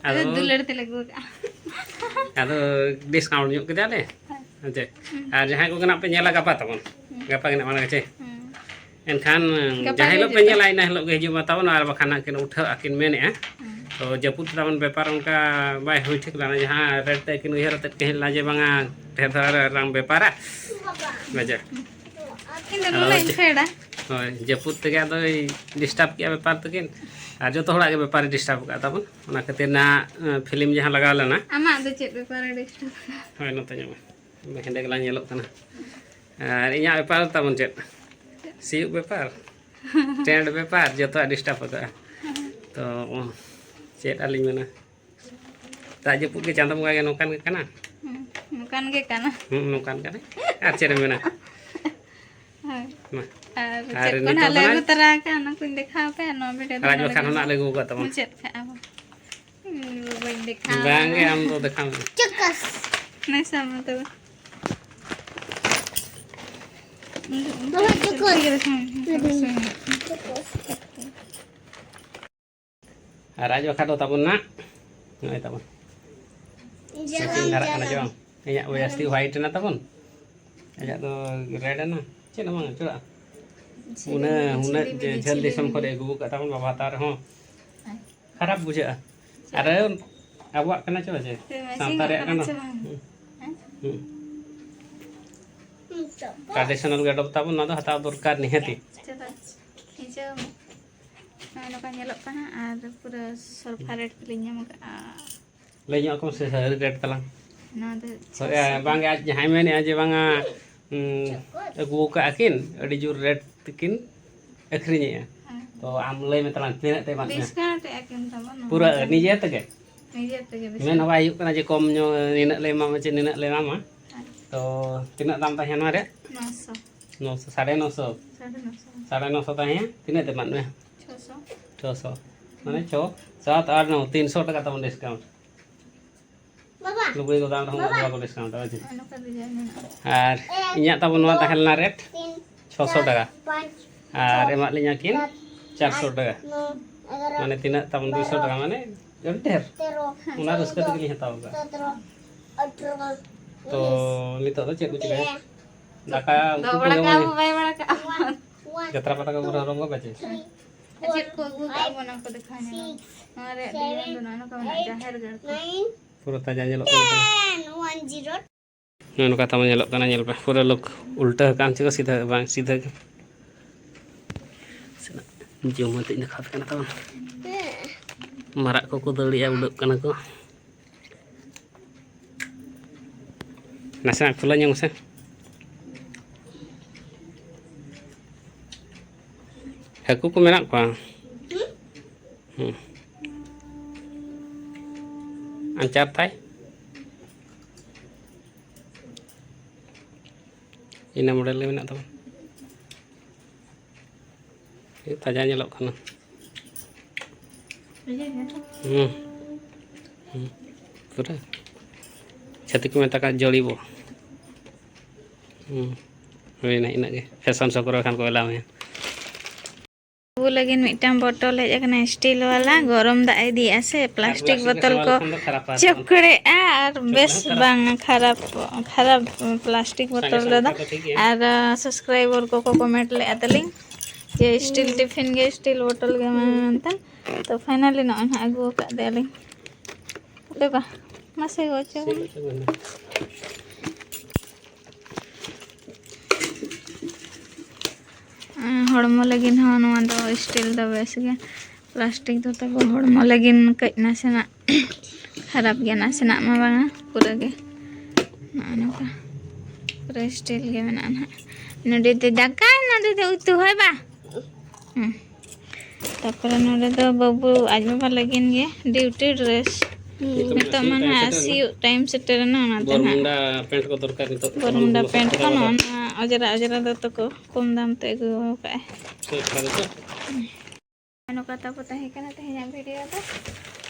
ᱟᱫᱚ ᱟᱫᱚ ᱫᱩᱞᱟᱹᱲ ᱛᱮᱞᱮ ᱟᱹᱜᱩ ᱠᱟᱜᱼᱟ᱾ ᱟᱫᱚ discount ᱧᱚᱜ ᱠᱮᱫᱟᱞᱮ᱾ ᱦᱳᱭ᱾ ᱦᱮᱸ ᱪᱮ? ᱟᱨ ᱡᱟᱦᱟᱸᱭ ᱠᱚᱜᱮ ᱱᱟᱜ ᱯᱮ ᱧᱮᱞᱟ, ᱜᱟᱯᱟ ᱛᱟᱵᱚᱱ, ᱜᱟᱯᱟ ᱜᱮ ᱱᱟᱜ ᱢᱟᱲᱟᱝ ᱪᱮ? ᱦᱩᱸ᱾ ᱮᱱᱠᱷᱟᱱ ᱜᱟᱯᱟ ᱡᱟᱦᱟᱸ ᱜᱮ ᱦᱤᱞᱳᱜ ᱯᱮ ᱦᱤᱡᱩᱜ ᱧᱮᱞᱟ, ᱤᱱᱟᱹ ᱦᱤᱞᱳᱜ ᱜᱮ ᱦᱤᱡᱩᱜ ᱢᱟ ᱛᱟᱵᱚᱱ, ᱟᱨ ᱵᱟᱠᱷᱟᱱ ᱦᱟᱸᱜ ᱠᱤᱱ ᱩᱴᱷᱟᱹᱜᱼᱟ, ᱠᱤᱱ ᱢᱮᱱᱮᱜᱼᱟ᱾ ᱦᱩᱸ᱾ ᱛᱚ ᱡᱟᱹᱯᱩᱫ ᱛᱟᱵᱚᱱ ᱵᱮᱯᱟᱨ ᱚᱱᱠᱟ ᱵᱟᱭ ᱦᱩᱭ ᱴᱷᱤᱠ ᱞᱮᱱᱟ, ᱡᱟᱦᱟᱸ ᱨᱮᱴ ᱛᱮ ᱠᱤᱱ ᱩᱭᱦᱟᱹᱨ ᱟᱛᱮᱫ ᱠᱤᱱ ᱦᱮᱡ ᱞᱮᱱᱟ ᱡᱮ ᱵᱟᱝᱟ ᱰᱷᱮᱨ ᱫᱷᱟᱨᱟ ᱞᱟᱝ ᱵᱮᱯᱟᱨᱟ᱾ ᱵᱟᱡᱮ᱾ ᱤᱧ ᱫᱚ ᱟᱫᱚ ᱱᱩᱱᱟᱹᱜ ᱤᱧ ᱪᱮᱫ? ᱯᱷᱮᱰᱟ᱾ ᱦᱳᱭ, ᱡᱟᱹᱯᱩᱫ ᱛᱮᱜᱮ ᱟᱫᱚᱭ ᱰᱤᱥᱴᱟᱵᱽ ᱠᱮᱜᱼᱟ ᱵᱮᱯᱟᱨ ᱛᱟᱹᱠᱤᱱ, ᱟᱨ ᱡᱚᱛᱚ ᱦᱚᱲᱟᱜ ᱜᱮ ᱵᱮᱯᱟᱨᱮ ᱰᱤᱥᱴᱟᱵᱽ ᱠᱟᱜᱼᱟ ᱛᱟᱵᱚᱱ᱾ ᱚᱱᱟ ᱠᱷᱟᱹᱛᱤᱨ ᱱᱟᱜ, ᱮᱸ, ᱯᱷᱤᱞᱢ ᱡᱟᱦᱟᱸ ᱞᱟᱜᱟᱣ ᱞᱮᱱᱟ᱾ ᱟᱢᱟᱜ ᱫᱚ ᱪᱮᱫ ᱵᱮᱯᱟᱨᱮ ᱰᱤᱥᱴᱟᱵᱽ ᱠᱟᱜᱼᱟ? ᱦᱳᱭ, ᱱᱚᱛᱮ ᱧᱚᱜ ᱢᱮ᱾ ᱦᱮᱸᱫᱮ ᱜᱮᱞᱟᱝ ᱧᱮᱞᱚᱜ ᱠᱟᱱᱟ᱾ ᱟᱨ ᱤᱧᱟᱹᱜ ᱵᱮᱯᱟᱨ ᱛᱟᱵᱚᱱ ᱪᱮᱫ? ᱥᱤᱭᱳᱜ ᱵᱮᱯᱟᱨ, ᱴᱮᱱᱴ ᱵᱮᱯᱟᱨ, ᱡᱚᱛᱚᱣᱟᱜ ᱰᱤᱥᱴᱟᱵᱽ ᱟᱠᱟᱫᱼᱟ᱾ ᱛᱚ ᱪᱮᱫ ᱟᱹᱞᱤᱧ ᱢᱮᱱᱟ, ᱫᱟᱜ ᱡᱟᱹᱯᱩᱫ ᱜᱮ ᱪᱟᱸᱫᱳ ᱵᱚᱸᱜᱟ ᱜᱮ ᱱᱚᱝᱠᱟᱱ ᱜᱮ ᱠᱟᱱᱟ᱾ ᱦᱩᱸ, ᱱᱚᱝᱠᱟᱱ ᱜᱮ ᱠᱟᱱᱟ᱾ ᱦᱩᱸ, ᱱᱚᱝᱠᱟᱱ ᱠᱟᱱᱟ᱾ ᱟᱨ ᱪᱮᱫ ᱮᱢ ᱢᱮᱱᱟ? ᱦᱳᱭ᱾ ᱢᱟ᱾ ᱟᱨ ᱟᱨ ᱪᱮᱫ ᱠᱚ ᱱᱤᱛᱚᱜ ᱱᱟᱦᱟᱜ ᱫᱚ ᱞᱮ ᱟᱹᱜᱩ ᱱᱟᱦᱟᱜ ᱛᱚᱨᱟ ᱟᱠᱟᱫᱼᱟ, ᱚᱱᱟ ᱠᱚᱧ ᱫᱮᱠᱷᱟᱣ ᱟᱯᱮᱭᱟ ᱱᱚᱣᱟ ᱵᱷᱤᱰᱤᱭᱳ ᱫᱚ ᱨᱟᱡᱽ ᱱᱚᱰᱮ ᱵᱟᱠᱷᱟᱱ ᱜᱮ ᱦᱚᱸ ᱱᱟᱜ ᱞᱮ ᱟᱹᱜᱩ ᱟᱠᱟᱫ ᱛᱟᱵᱚᱱ᱾ ᱢᱩᱪᱟᱹᱫ ᱠᱟᱜᱼᱟ ᱵᱚᱱ᱾ ᱤᱧ ᱫᱚ ᱵᱟᱹᱧ ᱫᱮᱠᱷᱟᱣ ᱟᱢᱟ᱾ ᱵᱟᱝ ᱜᱮ, ᱟᱢ ᱫᱚ ᱫᱮᱠᱷᱟᱣ ᱢᱮ᱾ ᱪᱚᱠᱟᱥ᱾ ᱱᱮᱥᱟ ᱢᱟ ᱛᱚᱵᱮ᱾ ᱤᱧ ᱫᱚ ᱩᱱᱠᱩ ᱵᱟᱵᱟ, ᱪᱚᱠᱟᱥ᱾ ᱴᱷᱤᱠ ᱜᱮ ᱫᱮᱠᱷᱟᱣ ᱢᱮ᱾ ᱦᱩᱸ᱾ ᱪᱚᱠᱟᱥ᱾ ᱟᱨ ᱨᱟᱡᱽ ᱵᱟᱠᱷᱟ ᱫᱚ ᱛᱟᱵᱚᱱ ᱱᱟᱜ ᱱᱚᱜᱼᱚᱭ ᱛᱟᱵᱚᱱ᱾ ᱡᱟᱦᱟᱸ ᱥᱤᱥᱤᱨ ᱫᱷᱟᱨᱟᱜ ᱠᱟᱱᱟ ᱡᱟᱦᱟᱸ᱾ ᱪᱚᱝ? ᱤᱧᱟᱹᱜ ᱡᱟᱹᱥᱛᱤ ᱦᱩᱭᱟᱭᱤᱴ ᱮᱱᱟ ᱛᱟᱵᱚᱱ᱾ ᱟᱡᱟᱜ ᱫᱚ ᱨᱮᱰ ᱮᱱᱟ᱾ ᱪᱮᱫ ᱦᱚᱸ ᱵᱟᱝ ᱪᱚᱲᱟᱜᱼᱟ᱾ ᱡᱷᱤᱞᱤ ᱩᱱᱟᱹᱜ, ᱵᱤᱞᱤ, ᱩᱱᱟᱹᱜ ᱡᱷᱤᱞᱤ ᱡᱷᱟᱹᱞ ᱵᱤᱞᱤ, ᱫᱤᱥᱚᱢ ᱡᱷᱤᱞᱤ ᱠᱷᱚᱱ ᱵᱤᱞᱤ᱾ ᱟᱹᱜᱩ ᱟᱠᱟᱫ ᱛᱟᱵᱚᱱ ᱵᱟᱵᱟ ᱦᱟᱛᱟᱣ ᱨᱮᱦᱚᱸ᱾ ᱦᱮᱸ᱾ ᱠᱷᱟᱨᱟᱯ ᱵᱩᱡᱷᱟᱹᱜᱼᱟ᱾ ᱟᱨ ᱟᱵᱚᱣᱟᱜ ᱠᱟᱱᱟ ᱪᱚ ᱪᱮ? ᱥᱮ ᱢᱮᱥᱤᱱ ᱥᱟᱶᱛᱟ ᱨᱮᱭᱟᱜ ᱠᱟᱱᱟ ᱠᱟᱱᱟ᱾ ᱥᱮ ᱵᱟᱝ? ᱦᱩᱸ᱾ ᱦᱮᱸ? ᱦᱩᱸ᱾ ᱴᱨᱟᱰᱤᱥᱚᱱᱟᱞ ᱜᱮ ᱟᱰᱚᱯ ᱛᱟᱵᱚᱱ, ᱱᱚᱣᱟ ᱫᱚ ᱦᱟᱛᱟᱣ ᱫᱚᱨᱠᱟᱨ ᱱᱤᱦᱟᱹᱛᱤ᱾ ᱪᱚᱞᱚ, ᱠᱷᱤᱪᱟᱹᱣ ᱢᱮ᱾ ᱱᱚᱜᱼᱚᱭ ᱱᱚᱝᱠᱟ ᱧᱮᱞᱚᱜ ᱠᱟᱱᱟ ᱟᱨ ᱯᱩᱨᱟᱹ ᱥᱚᱞᱯᱷᱟ ᱨᱮᱴ ᱛᱮᱞᱤᱧ ᱧᱟᱢ ᱟᱠᱟᱫᱼᱟ᱾ ᱞᱟᱹᱭ ᱧᱚᱜ ᱟᱠᱚ ᱢᱮᱥᱮ, ᱥᱟᱹᱨᱤ ᱨᱮᱴ ᱛᱟᱞᱟᱝ᱾ ᱱᱚᱣᱟ ᱫᱚ ᱦᱳᱭ, ᱪᱷᱚᱥᱚ᱾ ᱵᱟᱝ ᱜᱮ, ᱟᱡ ᱡᱟᱦᱟᱸᱭ ᱢᱮᱱᱮᱫᱼᱟ ᱡᱮ ᱵᱟᱝᱟ, ᱩᱸ, ᱟᱹᱜᱩ ᱟᱠᱟᱫᱼᱟ ᱠᱤᱱ, ᱟᱹᱰᱤ ᱡᱳᱨ ᱨᱮᱴ ᱛᱮᱠᱤᱱ ᱟᱹᱠᱷᱨᱤᱧᱮᱫᱼᱟ᱾ ᱦᱮᱸ᱾ ᱛᱚ ᱟᱢ ᱞᱟᱹᱭ ᱢᱮ ᱛᱟᱞᱟᱝ, ᱛᱤᱱᱟᱹᱜ ᱛᱮ ᱮᱢᱟᱫ ᱢᱮᱭᱟ? ᱰᱤᱥᱠᱟᱣᱩᱱᱴ ᱮᱫᱼᱟ ᱠᱤᱱ ᱛᱟᱵᱚᱱ ᱱᱚᱣᱟ ᱯᱩᱨᱟᱹ ᱫᱚ᱾ ᱱᱤᱡᱮ ᱛᱮᱜᱮ? ᱱᱤᱡᱮ ᱛᱮᱜᱮ ᱢᱮᱱ ᱰᱤᱥᱠᱟᱣᱩᱱᱴ᱾ ᱦᱚᱸ ᱵᱟᱭ ᱦᱩᱭᱩᱜ ᱠᱟᱱᱟ ᱡᱮ ᱠᱚᱢ ᱧᱚᱜ ᱱᱤᱱᱟᱹᱜ ᱞᱮ ᱮᱢᱟᱢᱟ ᱪᱮ ᱱᱤᱱᱟᱹᱜ ᱞᱮ ᱮᱢᱟᱢᱟ᱾ ᱦᱮᱸ᱾ ᱛᱚ ᱛᱤᱱᱟᱹᱜ ᱫᱟᱢ ᱛᱟᱦᱮᱸ ᱱᱚᱣᱟ ᱨᱮᱭᱟᱜ? ᱱᱚᱥᱚ᱾ ᱱᱚᱥᱚ, ᱥᱟᱲᱮ ᱱᱚᱥᱚ᱾ ᱥᱟᱲᱮ ᱱᱚᱥᱚ᱾ ᱥᱟᱲᱮ ᱱᱚᱥᱚ ᱛᱟᱦᱮᱸᱭᱟ, ᱛᱤᱱᱟᱹᱜ ᱛᱮ ᱮᱢᱟᱫ ᱢᱮᱭᱟ? ᱪᱷᱚᱥᱚ᱾ ᱪᱷᱚᱥᱚ᱾ ᱢᱟᱱᱮ ᱪᱷᱚ, ᱥᱟᱛ, ᱟᱴ, ᱱᱚ, ᱛᱤᱱᱥᱚ ᱴᱟᱠᱟ ᱛᱟᱵᱚᱱ ᱰᱤᱥᱠᱟᱣᱩᱱᱴ᱾ ᱵᱟᱵᱟ᱾ ᱞᱩᱜᱽᱲᱤ ᱜᱚᱫᱟᱢ ᱨᱮᱦᱚᱸ ᱵᱟᱵᱟ᱾ ᱵᱟᱠᱚ ᱰᱤᱥᱠᱟᱣᱩᱱᱴ ᱫᱚ᱾ ᱦᱳᱭ, ᱱᱚᱝᱠᱟ ᱰᱤᱡᱟᱭᱤᱱ ᱢᱮᱱᱟᱜᱼᱟ᱾ ᱟᱨ ᱮᱠ, ᱤᱧᱟᱹᱜ ᱛᱟᱵᱚᱱ ᱱᱚᱣᱟ ᱫᱩ, ᱛᱟᱦᱮᱸ ᱞᱮᱱᱟ ᱨᱮᱴ ᱛᱤᱱ, ᱪᱷᱚᱥᱚ ᱪᱟᱨ, ᱴᱟᱠᱟ᱾ ᱯᱟᱸᱪ, ᱟᱨ ᱪᱷᱚ, ᱮᱢᱟᱜ ᱞᱤᱧᱟ ᱠᱤᱱ ᱥᱟᱛ, ᱪᱟᱨᱥᱚ ᱟᱴ, ᱴᱟᱠᱟ᱾ ᱱᱚ, ᱮᱜᱟᱨᱚ, ᱢᱟᱱᱮ ᱛᱤᱱᱟᱹᱜ ᱛᱟᱵᱚᱱ? ᱵᱟᱨᱚ, ᱫᱩᱭᱥᱚ ᱴᱟᱠᱟ, ᱢᱟᱱᱮ ᱟᱹᱰᱤ ᱰᱷᱮᱨ᱾ ᱛᱮᱨᱚ, ᱚᱱᱟ ᱨᱟᱹᱥᱠᱟᱹ ᱪᱳᱫᱫᱚ, ᱛᱮᱜᱮ ᱞᱤᱧ ᱦᱟᱛᱟᱣ ᱠᱟᱜᱼᱟ᱾ ᱥᱚᱛᱨᱚ, ᱟᱴᱷᱨᱚ, ᱛᱚ ᱱᱤᱛᱚᱜ ᱫᱚ ᱪᱮᱫ ᱠᱚ ᱪᱤᱠᱟᱹᱭᱟ? ᱫᱟᱠᱟ ᱩᱛᱩ ᱫᱚ ᱠᱚ ᱵᱟᱲᱟ ᱡᱚᱢ ᱠᱟᱜᱼᱟ ᱦᱩᱭᱩᱜ᱾ ᱵᱚ, ᱵᱟᱭ ᱵᱟᱲᱟ ᱠᱟᱜᱼᱟ ᱵᱚ᱾ ᱡᱟᱛᱨᱟ ᱯᱟᱛᱟ ᱠᱚ ᱯᱩᱨᱟᱹ ᱟᱨᱚᱢᱵᱚ ᱵᱟᱪᱮ? ᱪᱮᱫ ᱠᱚ ᱟᱹᱜᱩ ᱠᱟᱜᱼᱟ ᱵᱚ, ᱚᱱᱟ ᱠᱚ ᱫᱮᱠᱷᱟᱣ ᱧᱚᱜ᱾ ᱱᱚᱣᱟ ᱨᱮᱭᱟᱜ design ᱫᱚ ᱱᱚᱜᱼᱚ ᱱᱚᱝᱠᱟ ᱢᱮᱱᱟᱜᱼᱟ, ᱡᱟᱦᱮᱨ ᱜᱟᱲ ᱠᱚ᱾ ᱯᱩᱨᱟᱹ ᱛᱟᱡᱟ ᱧᱮᱞᱚᱜ ᱠᱟᱱᱟ ᱛᱚ᱾ ᱱᱚᱜᱼᱚ ᱱᱚᱝᱠᱟ ᱛᱟᱢᱟ ᱧᱮᱞᱚᱜ ᱠᱟᱱᱟ, ᱧᱮᱞ ᱯᱮ᱾ ᱯᱩᱨᱟᱹ look ᱩᱞᱴᱟᱹ ᱟᱠᱟᱱ ᱪᱮ ᱠᱚ ᱥᱤᱫᱷᱟᱹ ᱵᱟᱝ ᱥᱤᱫᱷᱟᱹ ᱜᱮ᱾ ᱡᱚᱢ ᱟᱛᱮ ᱤᱧ ᱫᱮᱠᱷᱟᱣ ᱟᱯᱮ ᱠᱟᱱᱟ ᱛᱟᱵᱚᱱ᱾ ᱢᱟᱨᱟᱜ ᱠᱚᱠᱚ ᱫᱟᱹᱲᱮᱜᱼᱟ, ᱩᱰᱟᱹᱜ ᱠᱟᱱᱟ ᱠᱚ᱾ ᱱᱟᱥᱮᱱᱟᱜ ᱠᱷᱩᱞᱟᱹᱣ ᱧᱚᱜ ᱢᱮᱥᱮ᱾ ᱦᱟᱹᱠᱩ ᱠᱚ ᱢᱮᱱᱟᱜ ᱠᱚᱣᱟ᱾ ᱦᱩᱸ᱾ ᱟᱨ ᱪᱟᱨ ᱛᱟᱭ? ᱤᱱᱟᱹ model ᱜᱮ ᱢᱮᱱᱟᱜ ᱛᱟᱢᱟ᱾ ᱛᱟᱡᱟ ᱧᱮᱞᱚᱜ ᱠᱟᱱᱟ᱾ ᱦᱩᱸ᱾ ᱦᱩᱸ᱾ ᱯᱩᱨᱟᱹ ᱪᱷᱟᱹᱛᱤᱠ ᱠᱚ ᱢᱮᱛᱟ ᱠᱟᱜ ᱡᱚᱲᱤ ᱵᱚ᱾ ᱦᱩᱸ᱾ ᱦᱩᱭᱱᱟ ᱤᱱᱟᱹᱜ ᱜᱮ᱾ Fashion show ᱠᱚᱨᱮ ᱠᱷᱟᱱ ᱠᱚ ᱮᱞᱟᱣ ᱢᱮᱭᱟ᱾ ᱵᱟᱹᱵᱩ ᱞᱟᱹᱜᱤᱫ ᱢᱤᱫᱴᱟᱝ bottle ᱦᱮᱡ ᱟᱠᱟᱱᱟ, steel ᱵᱟᱞᱟ, ᱜᱚᱨᱚᱢ ᱫᱟᱜ ᱮ ᱤᱫᱤᱭᱮᱫᱼᱟ ᱥᱮ, ᱟᱨ plastic plastic ᱨᱮ bottle ᱥᱟᱢᱵᱟᱣ ᱠᱚ ᱞᱮᱠᱷᱟᱱ ᱫᱚ ᱠᱷᱟᱨᱟᱯᱟ, ᱪᱚᱠᱲᱮᱜᱼᱟ ᱟᱨ ᱪᱚᱠᱲᱮ ᱵᱮᱥ ᱦᱚᱸ ᱠᱷᱟᱨᱟᱯ᱾ ᱵᱟᱝ ᱠᱷᱟᱨᱟᱯ, ᱠᱷᱟᱨᱟᱯ plastic ᱥᱟᱸᱜᱮ bottle ᱥᱟᱸᱜᱮ ᱨᱮᱫᱚ᱾ ᱠᱷᱟᱱ ᱫᱚ ᱴᱷᱤᱠ ᱜᱮᱭᱟ᱾ ᱟᱨ, ᱟᱸ, subscriber ᱠᱚᱠᱚ comment ᱞᱮᱫᱼᱟ ᱛᱟᱹᱞᱤᱧ ᱡᱮ steel ᱦᱩᱸ᱾ Tiffin ᱜᱮ, steel bottle ᱜᱮ ᱮᱢᱟᱭ ᱢᱮ ᱢᱮᱱᱛᱮ᱾ ᱛᱚ finally ᱱᱚᱜᱼᱚᱭ ᱱᱟᱦᱟᱜ ᱟᱹᱜᱩ ᱟᱠᱟᱫ ᱫᱮᱭᱟᱞᱤᱧ᱾ ᱫᱮᱵᱟ, ᱢᱟᱥᱮ ᱜᱚ ᱦᱚᱪᱚ ᱥᱤ ᱠᱟᱱᱟ᱾ ᱦᱚᱪᱚ ᱠᱟᱱᱟ᱾ ᱦᱚᱲᱢᱚ ᱞᱟᱹᱜᱤᱫ ᱦᱚᱸ ᱱᱚᱣᱟ ᱫᱚ steel ᱫᱚ ᱵᱮᱥ ᱜᱮ᱾ Plastic ᱫᱚ ᱛᱟᱵᱚ ᱦᱚᱲᱢᱚ ᱞᱟᱹᱜᱤᱫ ᱠᱟᱹᱡ ᱱᱟᱥᱮᱱᱟᱜ ᱠᱷᱟᱨᱟᱯ ᱜᱮᱭᱟ, ᱱᱟᱥᱮᱱᱟᱜ ᱢᱟ ᱵᱟᱝᱟ, ᱯᱩᱨᱟᱹ ᱜᱮ᱾ ᱱᱚᱜᱼᱚ ᱱᱚᱝᱠᱟ ᱯᱩᱨᱟᱹ steel ᱜᱮ ᱢᱮᱱᱟᱜᱼᱟ ᱱᱟᱦᱟᱜ᱾ ᱱᱚᱰᱮ ᱫᱚ ᱫᱟᱠᱟ, ᱱᱚᱰᱮ ᱫᱚ ᱩᱛᱩ, ᱦᱳᱭ ᱵᱟ? ᱦᱩᱸ᱾ ᱛᱟᱯᱚᱨᱮ ᱱᱚᱰᱮ ᱫᱚ ᱵᱟᱹᱵᱩ ᱟᱡ ᱵᱟᱵᱟ ᱞᱟᱹᱜᱤᱫ ᱜᱮ duty dress᱾ ᱦᱩᱸ᱾ ᱱᱤᱛᱚᱜ ᱢᱟ ᱥᱤᱭᱳᱜ time ᱱᱟᱦᱟᱜ ᱥᱮᱴᱮᱨ ᱮᱱᱟ᱾ ᱥᱤᱭᱳᱜ time ᱥᱮᱴᱮᱨᱮᱱᱟ, ᱚᱱᱟᱛᱮ ᱱᱟᱦᱟᱜ ᱵᱚᱨᱢᱩᱱᱰᱟ pant ᱠᱚ ᱫᱚᱨᱠᱟᱨ ᱱᱤᱛᱚᱜ᱾ ᱵᱚᱨᱢᱩᱱᱰᱟ ᱦᱚᱨᱚᱜ pant ᱠᱚ ᱠᱚ ᱱᱚᱜᱼᱚ ᱵᱟᱲᱟ᱾ ᱱᱚᱣᱟ ᱚᱡᱽᱨᱟ ᱚᱡᱽᱨᱟ ᱫᱚᱛᱚ ᱠᱚ ᱠᱚᱢ ᱫᱟᱢ ᱛᱮ ᱟᱹᱜᱩ ᱟᱠᱟᱫᱼᱟᱭ᱾ ᱥᱮ ᱚᱠᱟ ᱨᱮᱪᱚ? ᱱᱚᱝᱠᱟ ᱛᱟᱵᱚ ᱛᱟᱦᱮᱸ ᱠᱟᱱᱟ ᱛᱮᱦᱮᱧᱟᱜ video ᱫᱚ᱾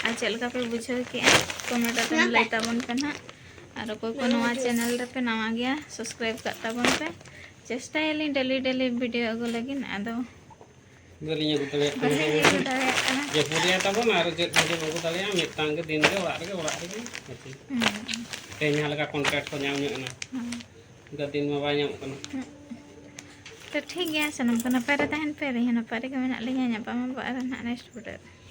ᱟᱨ ᱪᱮᱫ ᱞᱮᱠᱟ ᱯᱮ ᱵᱩᱡᱷᱟᱹᱣ ᱠᱮᱜᱼᱟ, comment ᱟᱛᱮ ᱞᱟᱹᱭ ᱛᱟᱵᱚᱱ ᱯᱮ ᱱᱟᱦᱟᱜ᱾ ᱟᱨ ᱚᱠᱚᱭ ᱠᱚ ᱱᱚᱣᱟ channel ᱨᱮᱯᱮ ᱱᱟᱣᱟ ᱜᱮᱭᱟ, subscribe ᱠᱟᱜ ᱛᱟᱵᱚᱱ ᱯᱮ᱾ ᱪᱮᱥᱴᱟᱭᱟᱞᱤᱧ daily daily video ᱟᱹᱜᱩ ᱞᱟᱹᱜᱤᱫ, ᱟᱫᱚ ᱵᱟᱹᱞᱤᱧ ᱟᱹᱜᱩ ᱫᱟᱲᱮᱭᱟᱜ ᱠᱟᱱᱟ᱾ ᱵᱟᱹᱞᱤᱧ ᱟᱹᱜᱩ ᱫᱟᱲᱮᱭᱟᱜ ᱠᱟᱱᱟ᱾ ᱡᱟᱹᱯᱩᱫ ᱮᱫᱟᱭ ᱛᱟᱵᱚᱱ, ᱟᱨ ᱪᱮᱫ ᱦᱚᱸ ᱵᱟᱹᱧ ᱟᱹᱜᱩ ᱫᱟᱲᱮᱭᱟᱜᱼᱟ᱾ ᱢᱤᱫᱴᱟᱝ ᱜᱮ ᱫᱤᱱ ᱜᱮ ᱚᱲᱟᱜ ᱨᱮᱜᱮ, ᱚᱲᱟᱜ ᱨᱮᱜᱮ᱾ ᱦᱩᱸ᱾ ᱛᱮᱦᱮᱧ ᱡᱟᱦᱟᱸ ᱞᱮᱠᱟ ᱠᱚᱱᱴᱨᱟᱠᱴ ᱠᱚ ᱧᱟᱢ ᱧᱚᱜ ᱮᱱᱟ, ᱦᱮᱸ᱾ ᱚᱱᱠᱟ ᱫᱤᱱ ᱢᱟ ᱵᱟᱭ ᱧᱟᱢᱚᱜ ᱠᱟᱱᱟ᱾ ᱛᱚ ᱴᱷᱤᱠ ᱜᱮᱭᱟ, ᱥᱟᱱᱟᱢ ᱠᱚ ᱱᱟᱯᱟᱭ ᱨᱮ ᱛᱟᱦᱮᱱ ᱯᱮ, ᱟᱹᱞᱤᱧ ᱦᱚᱸ ᱱᱟᱯᱟᱭ ᱨᱮᱜᱮ ᱢᱮᱱᱟᱜ ᱞᱤᱧᱟ᱾ ᱧᱟᱯᱟᱢ ᱟᱵᱚ ᱟᱨ ᱱᱟᱦᱟᱜ ᱱᱮᱠᱥᱴ ᱵᱷᱤᱰᱤᱭᱳ ᱨᱮ᱾